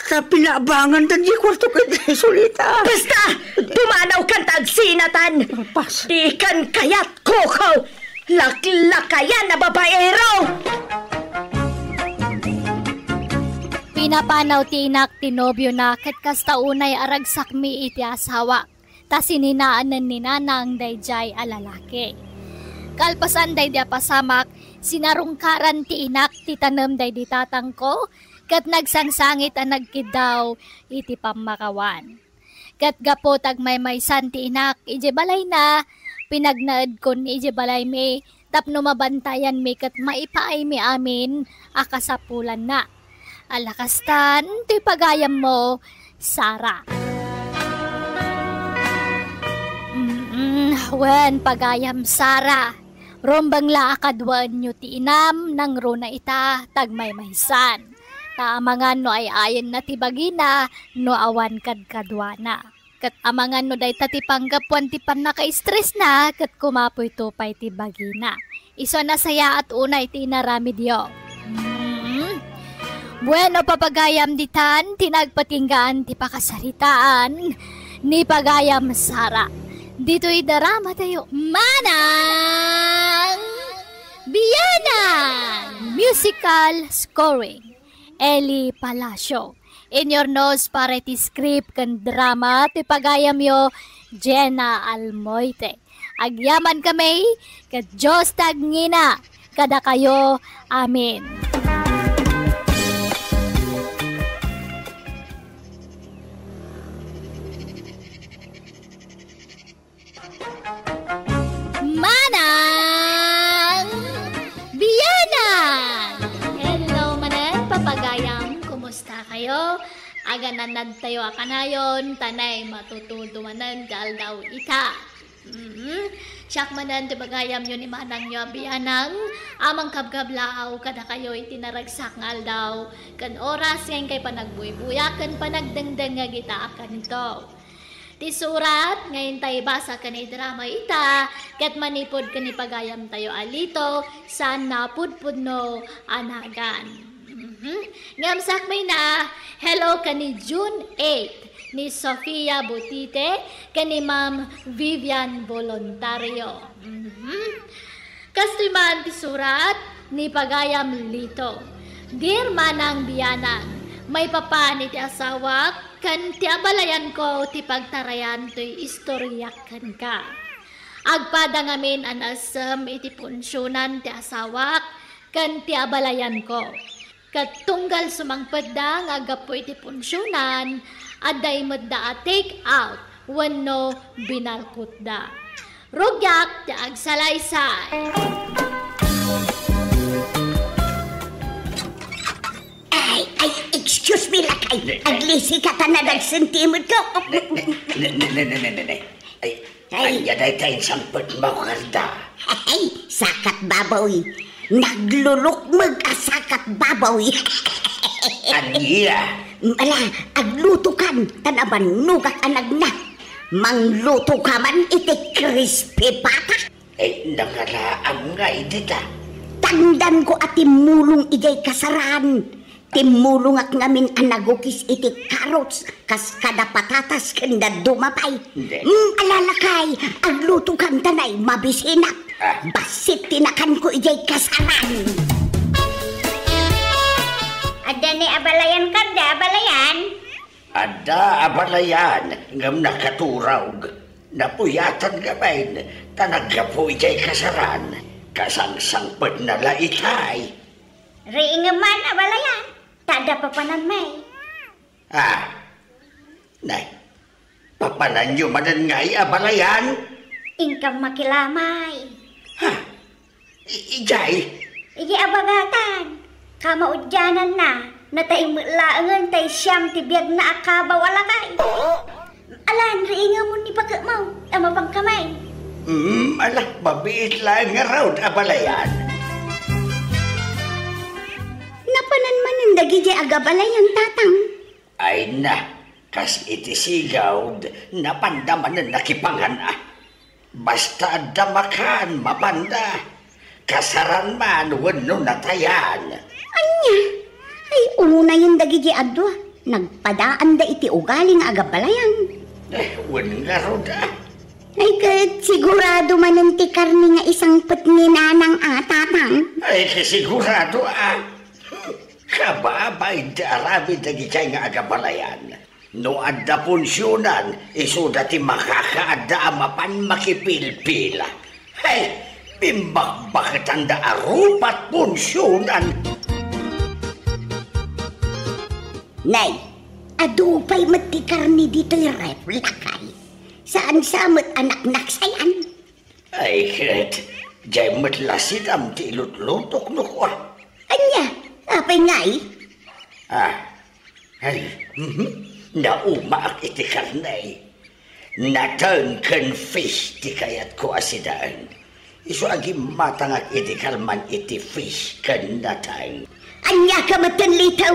Ta pinaabangan ta di kuarto ket Solita. Basta! Pumanaw kan ta agsinatan! Pas. Di kan kayat, Coco! Laklakayan a babaero! Pinapanaw ti inak ti nobiona ket kasta unay a ragsakmi iti asawa. Ta sininaanen ni Nanang daydiay a lalaki. Kalpasan daydi a pasamak, sinarungkaran ti inak ti tanem daydi tatangko, ket nagsangsangit a nagkiddaw iti pammakawan. Ket gapu ta agmaymaysan ti inak idiay balayna, pinagnaedkon idiay balaymi tapno mabantayanmi ket maipaaymi amin a kasapulanna. Ala kastan ti pagayammo, Sara. Mm, wen, pagayam Sara, rumbeng la a kaduaenyo ti inam, nangruna ita ta agmaymaysan. Ta amangan no ay-ayenna ti bagina no awan kadkaduana. Ket amangan no dayta ti panggapuan ti pannaka-stressna ket kumapoyto pay ti bagina. Isu a nasayaat unay ti inaramidyo. Mm. Bueno, papagayam ditan ti nagpatinggaan ti pakasaritaan ni pagayam Sara. Ditoy drama tayo, Manang Bianang! Musical scoring, Eli Palacio. Inyurnos para iti script ken drama ti pagayamyo, Jenna Almoite. Agyaman kami ket Dios ti agngina kadakayo. Amen. Manang Bianang! Hello manen, papagayam. Kumusta kayo? Agananad tayo a kanayon, ta nay matutudo manen ti aldaw ita. Mhm. Siak manen ti bagayamyo ni manangyo a Bianang, a mangkabkablaaw kadakayo iti naragsak nga aldaw ken oras nga inkay panagbuybuyak ken panagdengdengngeg ita a kanito. Ti surat nga intay basa ken idrama ita, ket manipud ken ni pagayamtayo a Lito, saan a pudpudno a nagan. Mhm. Ngem sakbayna, hello ken ni June eight, ni Sofia Butite, ken ni Ma'am Vivian Voluntario. Mhm. Kastoy man ti surat ni pagayam Lito. Dear Manang Bianang, maipapan iti asawak ken ti abalayanko ti pagtarayan toy istoriak kenka. Agpada ngamin a naessem iti punsionan ti asawak ken ti abalayanko. Ket tunggal sumangpetda nga aggapu iti punsionan, adda imetda a take out wenno binalkutda. Rugiak ti agsalaysay. Ay, ay, excuse me, lakay. Ne, ne. Aglisi ka ta nadagsen ti imetko. Ne, ne, ne, ne, ne, ne, ne. Ay, Ay. Ania dayta insangpetmo, Karda? Ay, sakat baboy. Naglulukmeg a sakat baboy. Ania? Ala, aglutokan, ta nabannogak a nagna. Manglutoka man iti crispy pata. Ay, nangalaam nga idi ta. Tangdanko a timmulong idiay kasaran. Timmulongak ngamin a nagukis iti carrots kas kada patatas ken dadduma pay. Hindi. Mm, ala lakay, aglutokan ta nay, mabisinak. Ah. Bassit ti nakanko idiay kasaran. Adda ni abalayan, Karda, abalayan? Adda abalayan ngem nakaturog. Napuyatan ngamin ta naggapu idiay kasaran. Kasangsangpetna la itay. Riingem man abalayan, ta adda papananmi. Ah, nay, papananyo manen ngay abalayan? Inkam makilamay. Ha? I-, ijay? Ijay a bagatan. Kamaudiananna, natay met laengen tay siam ti biagna a kabaw a lakay. Alan, riingemon ni paketmo, ta mapagkamay. Hmm, ala, mabiit laeng ngarud abalayan. Napanan manen dagiti agabalayan, Tatang? Ay na, kas iti sigawd, napanda manen nakipangan a. Basta adda makan, mapanda. Kasaran man wenno natayan. Ania? Ay, unayen dagiti adua. Nagpadaanda iti ugali nga agabalayan. Eh, wen ngarud a. Ay, ket sigurado manen ti karne nga isangpet ni Nanang a, Tatang? Ay, ket sigurado a. Kababain ti aramid dagiti nga agabalayan. No adda punsionan, isuda ti makakaadda a mapan makipilpila. Hey, bimbakbaketanda a rupat punsionan. Nay, adu pay met ti karne ditoy ref, lakay. Saan sa met a naknaksayan? Ay, ket, jay met la sidam ti ilutlutok no kua. Ania? Apay ngay? Ah, ay, mhm. Naumaak iti karne. Nateng ken fish ti kayatko a sidaen. Isu a gimmatangak iti kalman iti fish ken nateng. Ania ka metten, Lito?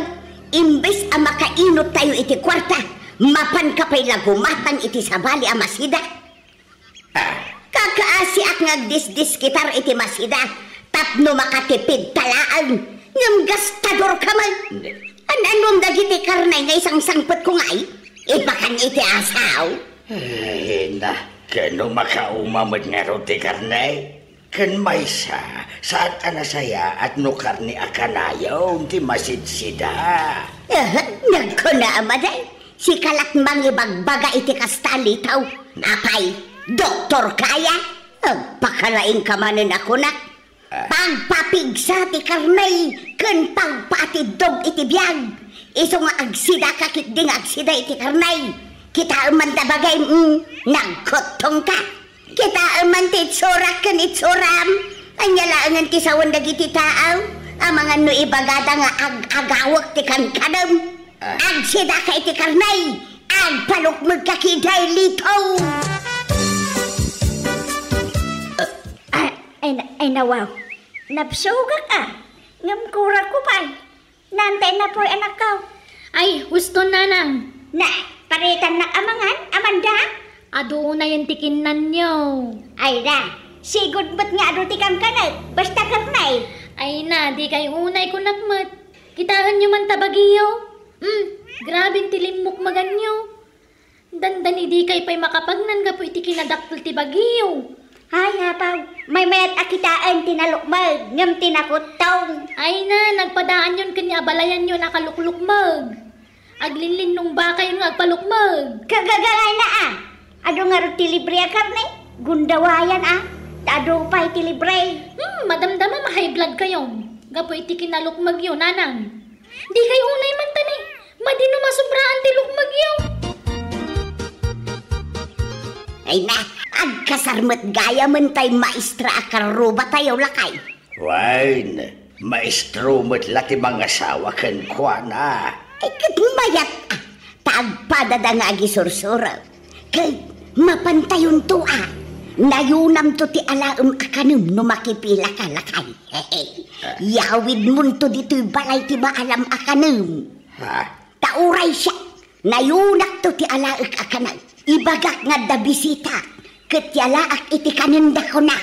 Imbes a makainot tayo iti kuarta, mapan ka pay la gumatang iti sabali a masida? Ah. Kakaasiak nga agdisdiskitar iti masida tapno makatipid ta laeng, ngem gastador ka met. Hindi. An-anom dagiti karne nga isangsangpetko ngay? Ipakan iti asaw? Ay, na, ken no makauma met ngarud ti karne? Ken maysa, saan a nasayaat no karne a kanayon ti masidsida. Eh, nagkuna a maday. Sika la't mangibagbaga iti kasta, Lito. Apay, doktor kaya? Agpakalaing ka manen a kunak. Ah. Pagpapigsa ti karne ken pagpaatiddog iti biag. Isu nga agsidaka ketdi nga agsida iti karne. Kitaem man ta bagim, mm, nagkuttongka. Kitaem man ti itsurak ken itsuram. Ania laengen ti sawen dagiti tao? Amangan no ibagada nga ag-agawek ti kankanem. Ah. Agsidaka iti karne, agpalukmegka ketdi, Lito. Ah, ay, na-, ay, nawaw. Napsugak a. Ngem kurakko pay. Nantay napoy, anakko. Ay, husto, nanang. Na, paritannak amangan, Amanda? Adu unayen ti kinnanyo. Ay, na. Sigud met nga adu ti kankanek, basta karne. Ay, na, dikay unay kunak met. Kitaenyo man ta bagiyo. Hmm, grabe ti limmukmaganyo. Dandani dikay pay makapagnan gapu iti kinadakkel ti bagiyo. Ay, apaw, maymayat a kitaen ti nalukmeg, ngem ti nakuttong. Ay na, nagpadaanyon ken ni abalayanyo a nakaluklukmeg. Aglinlinnong bakayon nga agpalukmeg. Kagagangayna a. Adu ngarud ti libre a karne, gundawayan a. Ta adu pay ti libre. Hmm, madamdama ma-high blood kayo. Gapu iti kinalukmegyo, nanang. Dikay unay man ta ni, madi no masubraan ti lukmegyo. Ay na, agkasar met gayamen tay maestra a karrubatayo, lakay. Wen, maestro met la ti mangasawa kenkuana. Ay, ket mayat, ah, ta agpadada nga agisursuro. Ket Mapantayonto a. Nayunamto ti alaem a kanem no makipilaka, lakay. Yawidmonto ditoy balay ti maalam a kanem. Ha? Ta uray siak, nayunakto ti alaek a kanem. Ibagak nga adda bisita, ket yalaak iti kanenda, kunak.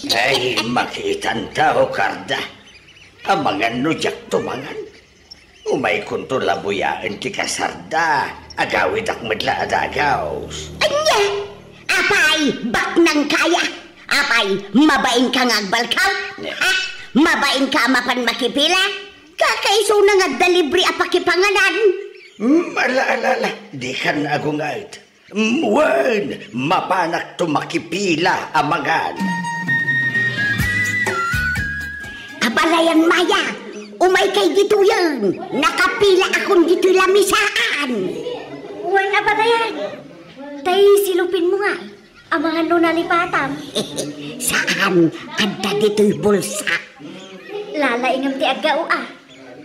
Ay, makitanto, Karda. Amangan no diakto mangan. Umaykonto labuyaen ti kasarda. Agawidak met la a dagaws. Ania? Apay, baknangka aya? Apay, mabainka nga agbalkaw? Ne. Ha? Mabainka a mapan makipila? Kakaisuna nga adda libre a pakipanganan. Hmm, ala, ala, ala. Dikan agunget. Wen, mapanakto makipila a mangan. Abalayan, Maya, umaykay ditoyen. Nakapila akon ditoy lamisaan. Wen, abalayan. Tay silupinmo nga. Amangan no nalipatam. Saan, adda ditoy bulsa. Lalaingem ti aggao a.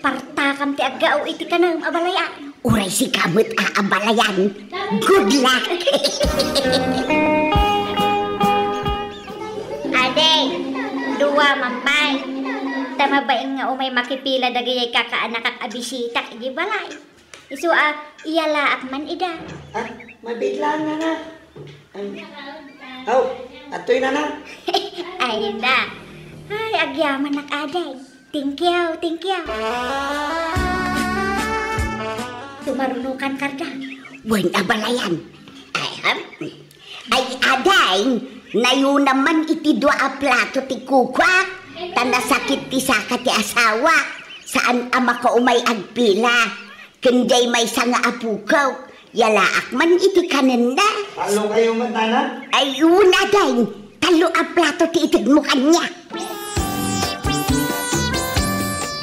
Partakam ti aggao iti kanem, abalayan. Uray sika met a abalayan. Good luck! Adi, dua mampay. Ta mabain nga umay makipila dagiti kakaanakak a bisita iti balay. Isu a, iyalaak man ida. Ah, mabiit laeng, nana. Ay, aw, adtoy, nana. Ay, na. Ay, agyamanak, Ading. Thank you, thank you. Tumarunokan, Karda. Wen, abalayan. Ay, ham? Ay, Ading, nayunam man iti dua a plato ti kukuak, ta nasakit ti saka ti asawak. Saan a makaumay agpila. Ken diay maysa nga apokok, yalaak man iti kanenda. Tallo kayo met, nana? Ay, una, Ading. Tallo a plato ti itedmo kaniak.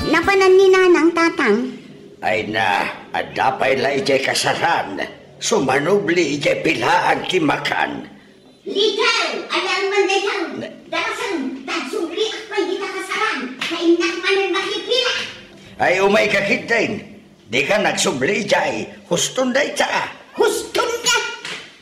Napanan ni Nanang, Tatang? Ay na, adda pay la idiay kasaran. Sumanubli idiay pilaan ti makan. Likaw, ania man daytoy? Ne- Darasen, tagsubliak pay dita kasaran. Kainnak manen makipila. Ay, umayka ketdin. Dika nagsubli idiay. Huston dayta. Huston nga!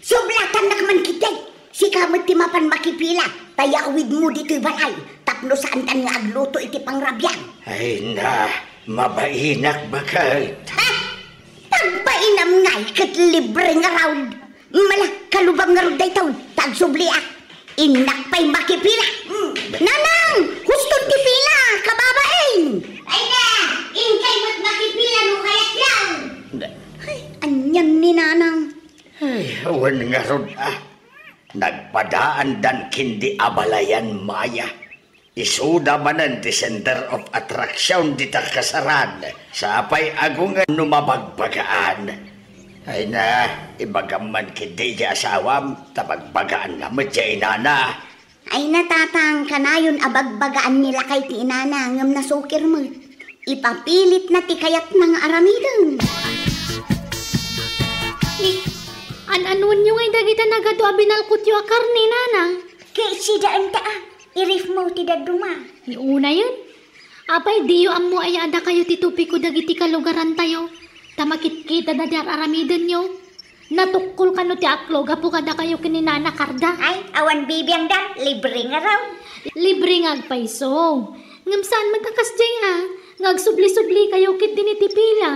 Sublatannak man ketdi. Sika met ti mapan makipila. Ta yawidmo ditoy balay. Tapno saantan nga agluto iti pangrabian. Ay na, mabainak baket. Ha? Pagbainam ngay ket libre ngarud. Mala, kalubam ngarud daytoy, ta agsubliak. Innak pay makipila. Mm. Nanang, huston ti pila, kababain. Ay na, inkay met makipila no kayatyo. Ay, anian ni Nanang? Ay, awan ngarud, ah. Nagpadaandan ken di abalayan, Maya. Isuda manen ti center of attraction dita kasaran. Sapay agungen no mabagbagaan. Ay na, ibagam man ketdi ti asawam, ta bagbagaanna met ti inana. Ay na, Tatang, kanayon a bagbagaan ni lakay ti inana, ngem nasukir met. Ipapilitna ti kayatna nga aramiden. Ni, an-anuenyo ngay dagita nagadu a binalkotyo a karne, Nanang? Ket sidaenta a. Irifmo ti dadduma. Ni unayen, apay diyo ammo aya a dakayo ti topiko dagiti kalugarantayo, ta makitkitada ti ar-aramidenyo? Natukkol kano ti aklo gapu kadakayo ken ni Nana Karda? Ay, awan bibiangda, libre ngarud. Libre nga agpayso. Ngem saan met a kasdiay a, nga agsubli-sublikayo ketdi ni ti pila.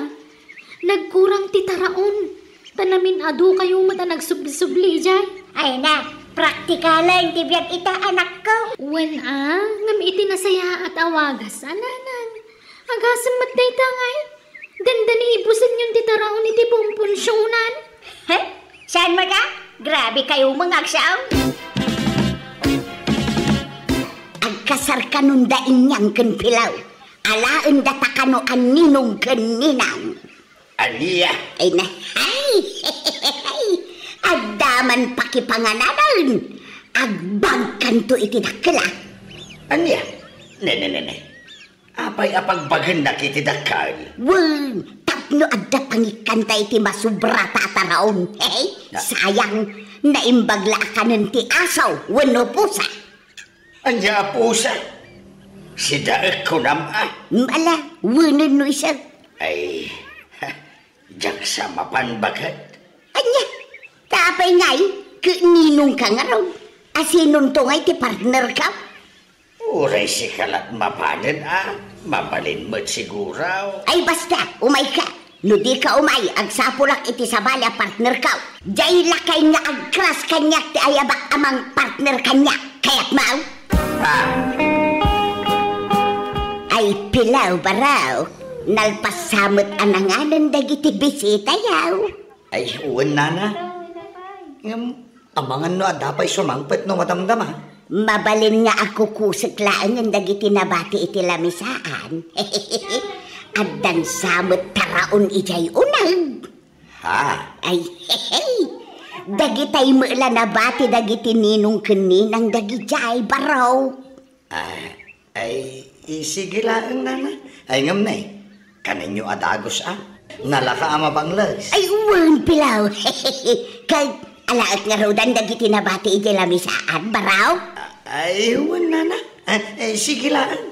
Nagkurang ti taraon. Ta namin-adukayo met a nagsubli-subli idiay. Ay na, praktikalen ti biag ita, anakko. Wen a, ngem iti nasayaat a wagas a, Nanang. Agasem met dayta ngay. Dandani ibusenyon ti taraon iti pumpunsionan. He? Saan met a? Grabe kayo, mga agsao. Agkasar kanon da inyang ken pilaw. Alaen data kano a ninong ken ninang. Ania? Ay na, ay! Adda man pakipangananen. Agbagkanto iti dakkel a. Ania? Ne, ne, ne, ne. Apay a pagbagennak iti dakkel? Wen, tapno adda pangikkanta iti masubrata a taraon. Hey, na- sayang, naimbag la a kanen ti aso wenno pusa. Ania a pusa? Sidaek kunam a? Ala, wenen no isu. Ay, ha, diak sa mapan baket. Ania? Ta apay ngay? Ket ninongka ngarud? Asinonto ngay ti partnerka? Uray sika lat mapanen a, mabalin met siguro. Ay basta, umayka. No dika umay, agsapulak iti sabali a partnerka. Diay lakay nga agkras kaniak ti ayabak a mangpartner kaniak. Kayatmo? Ah. Ay, pilaw, baro. Nalpassa met a nanganen dagiti bisitayo. Ay, wen, nana. Ngem, amangan no adda pay sumangpet no madamdama. Mabalin nga agkukusek laengen dagiti nabati iti lamisaan. Addan sa met taraon idiay uneg. Ha? Ay, hehe. Dagitay met la nabati dagiti ninong ken ninang dagidiay, baro. Ah, ay, i-, sige laeng, nana. Ay, ngem ne, kanenyo a dagus a. Nalaka a mabangles. Ay, wen, pilaw. Ket alaek ngaruden dagiti nabati idiay lamisaan, baro? Ah, ay, wen, nana. Ah, eh, sige laeng.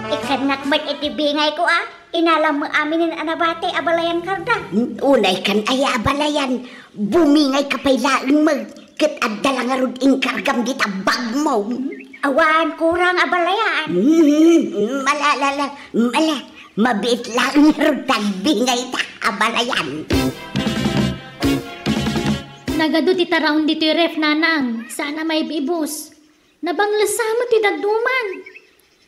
Ikkannak met iti bingayko a. Inalam met aminen a nabati a balayan, Karda. Unay kan aya a balayan, bumingayka pay laeng met, ket adda la ngarud inkargam dita bagmo. Awan kurang a balayan. Mm, mala, la, la, mala, mabiit laeng ngarud ta agbingayta a balayan. Nagadu ti taraon ditoy ref, nanang, saan a maibibus. Nabangles sa met ti dadduma.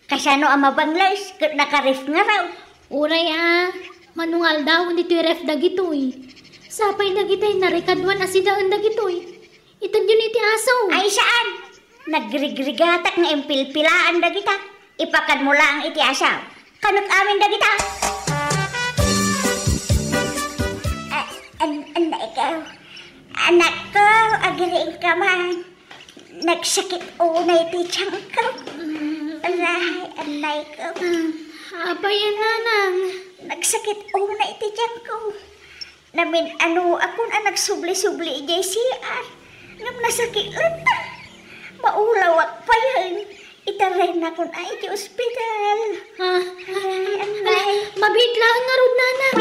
Kasano a mabangles ket nakaref ngarud? Uray a, mano nga aldawen ditoy ref dagitoy. Sapay dagitay narikaduan a sidaen dagitoy. Itedyon iti aso. Ay, saan? Nagrigrigatak nga impilpilaan dagita. Ipakadmo laeng iti aso. Kanek amin dagita. A-, an-, annayko. Anakko, agriingka man. Nagsakit unay ti tiyanko. Mm. Aray, annayko. Mm. Apay a, nanang? Nagsakit unay ti tiyanko. Namin-anoakon a nagsubli-subli idiay C R. Ngem nasakit latta. Maulawak payen. Itarayennakon a iti ospital. Ah, ay, annay. Mabiit laeng ngarud, nanang.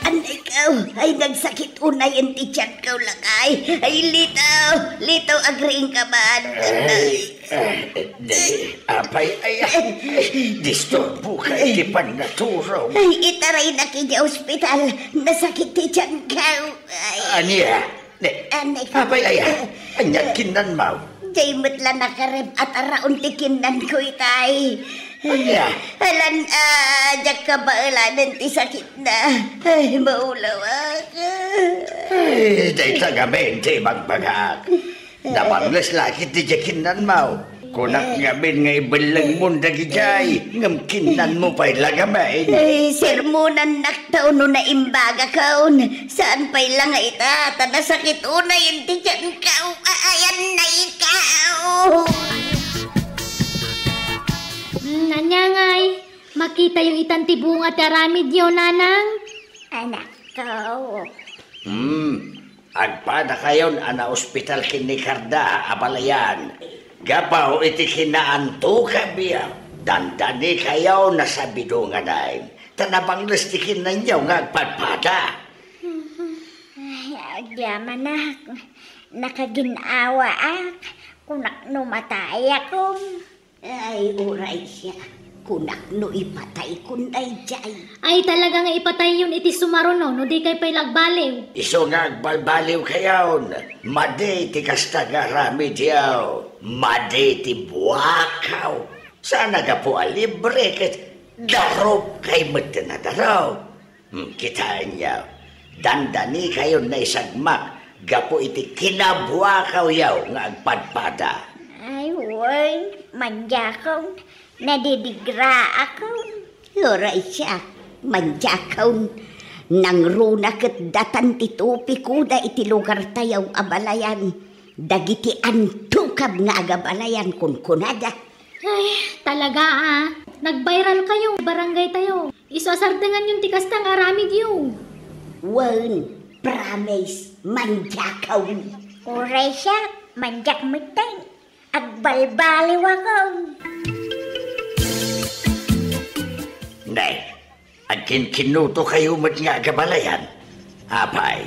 Annayko, ay nagsakit unayen ti tiyanko, lakay. Ay, Lito, Lito, agriingka man. Ay, ay, di, apay, ay, ay, disturboka iti pannaturog. Ay, itaraynak iti ospital. Nasakit ti tiyanko. Ay. Ania? Ne, Anay ka. Apay aya? Ania kinnanmo? Diay met la nakaref a taraon ti kinnanko itay. Ania? Alan, ah, diak kabaelanen ti sakitna. Ay, maulawak. Ay, dayta ngamin ti ibagbagak. Nabangles la ketdi diay kinnanmo. Kunak ngamin nga ibellengmon dagidiay, ngem kinnanmo pay la ngamin. Ay, sermonannak ta no naimbagakon. Saan pay la nga ita, ta nasakit unayen ti tiyanko. Ay, annay ka. Mm, ania ngay? Makitayo itan ti bunga ti aramidyo, nanang? Anakko. Hmm. Agpadakayon a naospital ken ni Karda a balayan. Gapu iti kinaantukabyo, dandanikayon a sabidonganen, ta nabangles ti kinnanyo nga agpadpada. Ay, agyamanak, nakagin-awaak, kunak no matayakon. Ay, uray siak, kunak no ipataykon daydiay. Ay, talaga nga ipatayyon iti sumaruno, no dikay pay la agbaliw. Isu nga agbalbaliwkayon, madi ti kasta nga aramidyo, madi ti buakaw. Saan a gapu a libre ket darupkay met ti nadarop. Hmm, kitaenyo, dandanikayon naisagmak gapu iti kinabuakayo nga agpadpada. Ay, wen, mandiakon, nadidigraakon. Uray siak, mandiakon, nangruna ket datan ti tupikoda iti lugartayo a balayan. Dagiti antukab nga agabalayan kunkunada. Ay, talaga, ah. Nag-viral kayo, barangay tayo. Isu a sardenganyon ti kasta nga aramidyo. Wen, promise, mandiakon. Uray siak, mandiak metten. Agbalbaliwakon. Ne, Agkinkinnuto kayo met nga agabalayan. Apay,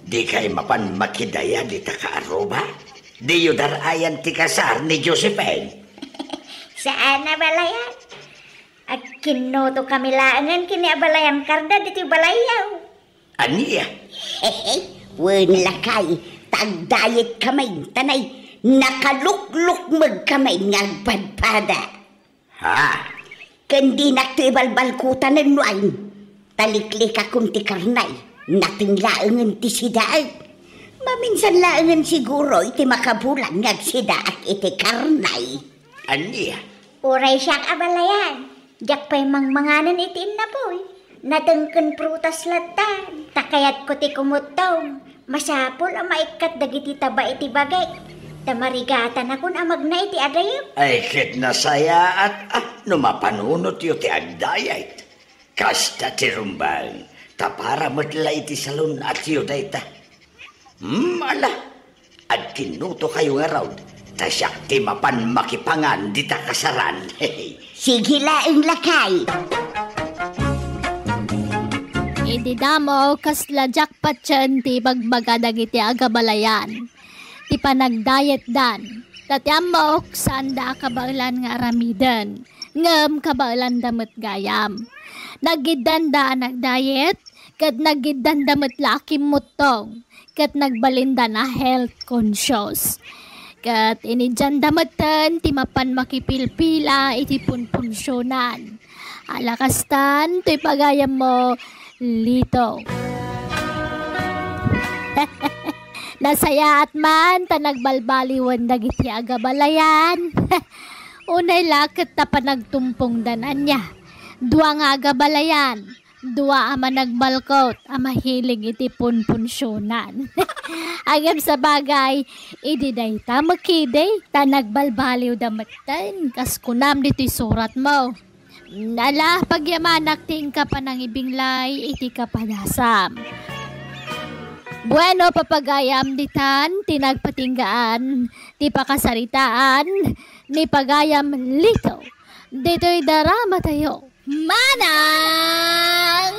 di kay mapan makidaya dita kaaruba? Diyo dar-ayan ti kasar ni Josephine? Saan a balayan. Agkinnuto kami laengen ken ni abalayan karda ditoy balayyo. Ania? Wen lakay, ta agdayet kami, tanay nakaluklukmeg kami nga agpadpada. Ha? Ken dinakto ibalbalkutanen no ain. Taliklikakon ti karnay, nateng laengen ti sidaek. Maminsan laengen siguro iti makabulan nga agsidaak iti karnay. Ania? Uray siak a balayan, diak pay mangmanganen iti innapoy. Nateng ken prutas lattan, ta kayatko ti kumuttong. Masapul a maikkat dagiti taba iti bagik, ta marigatanakon a magna iti adayo. Ay, ket nasayaat, ah, no mapanunotyo ti agdayet. Kasta ti rumbeng, ta para met la iti salun-atyo dayta. Hmm, ala, agkinnuto kayo ngarud, ta siak ti mapan makipangan dita kasaran. Sige laeng lakay. Idi damo, kasla jackpot ti ibagbaga dagiti agabalayan. Ti panagdayetdan. Ta ti ammok, saanda a kabaelan nga aramiden. Ngem kabaelanda met gayam. Nagiddanda a nagdayet, ket nagiddanda met la a kimmuttong, ket nagbalindan a health conscious. Ket inidianda metten ti mapan makipilpila iti punpunsionan. Ala kastan, toy pagayammo, Lito. Nasayaat man ta nagbalbaliwen dagiti agabalayan. Unay la ket ta panagtumpongdan ania. Dua nga agabalayan, dua a managbalkot a mahilig iti punpunsionan. Ngem sabagay, idi dayta met idi, ta nagbalbaliwda metten, kas kunam ditoy suratmo. Ala, pagyamanak ti inka panangibinglay iti kapadasam. Bueno, papagayam, ditan ti nagpatinggaan ti pakasaritaan ni pagayam Lito ditoy daramatayo. Manang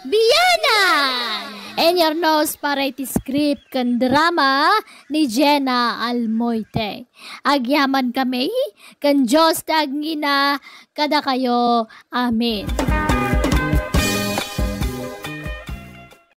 Bianang! In your nose para iti script ken drama ni Jenna Almoite. Agyaman kami ken Dios ti agngina kadakayo. Amen.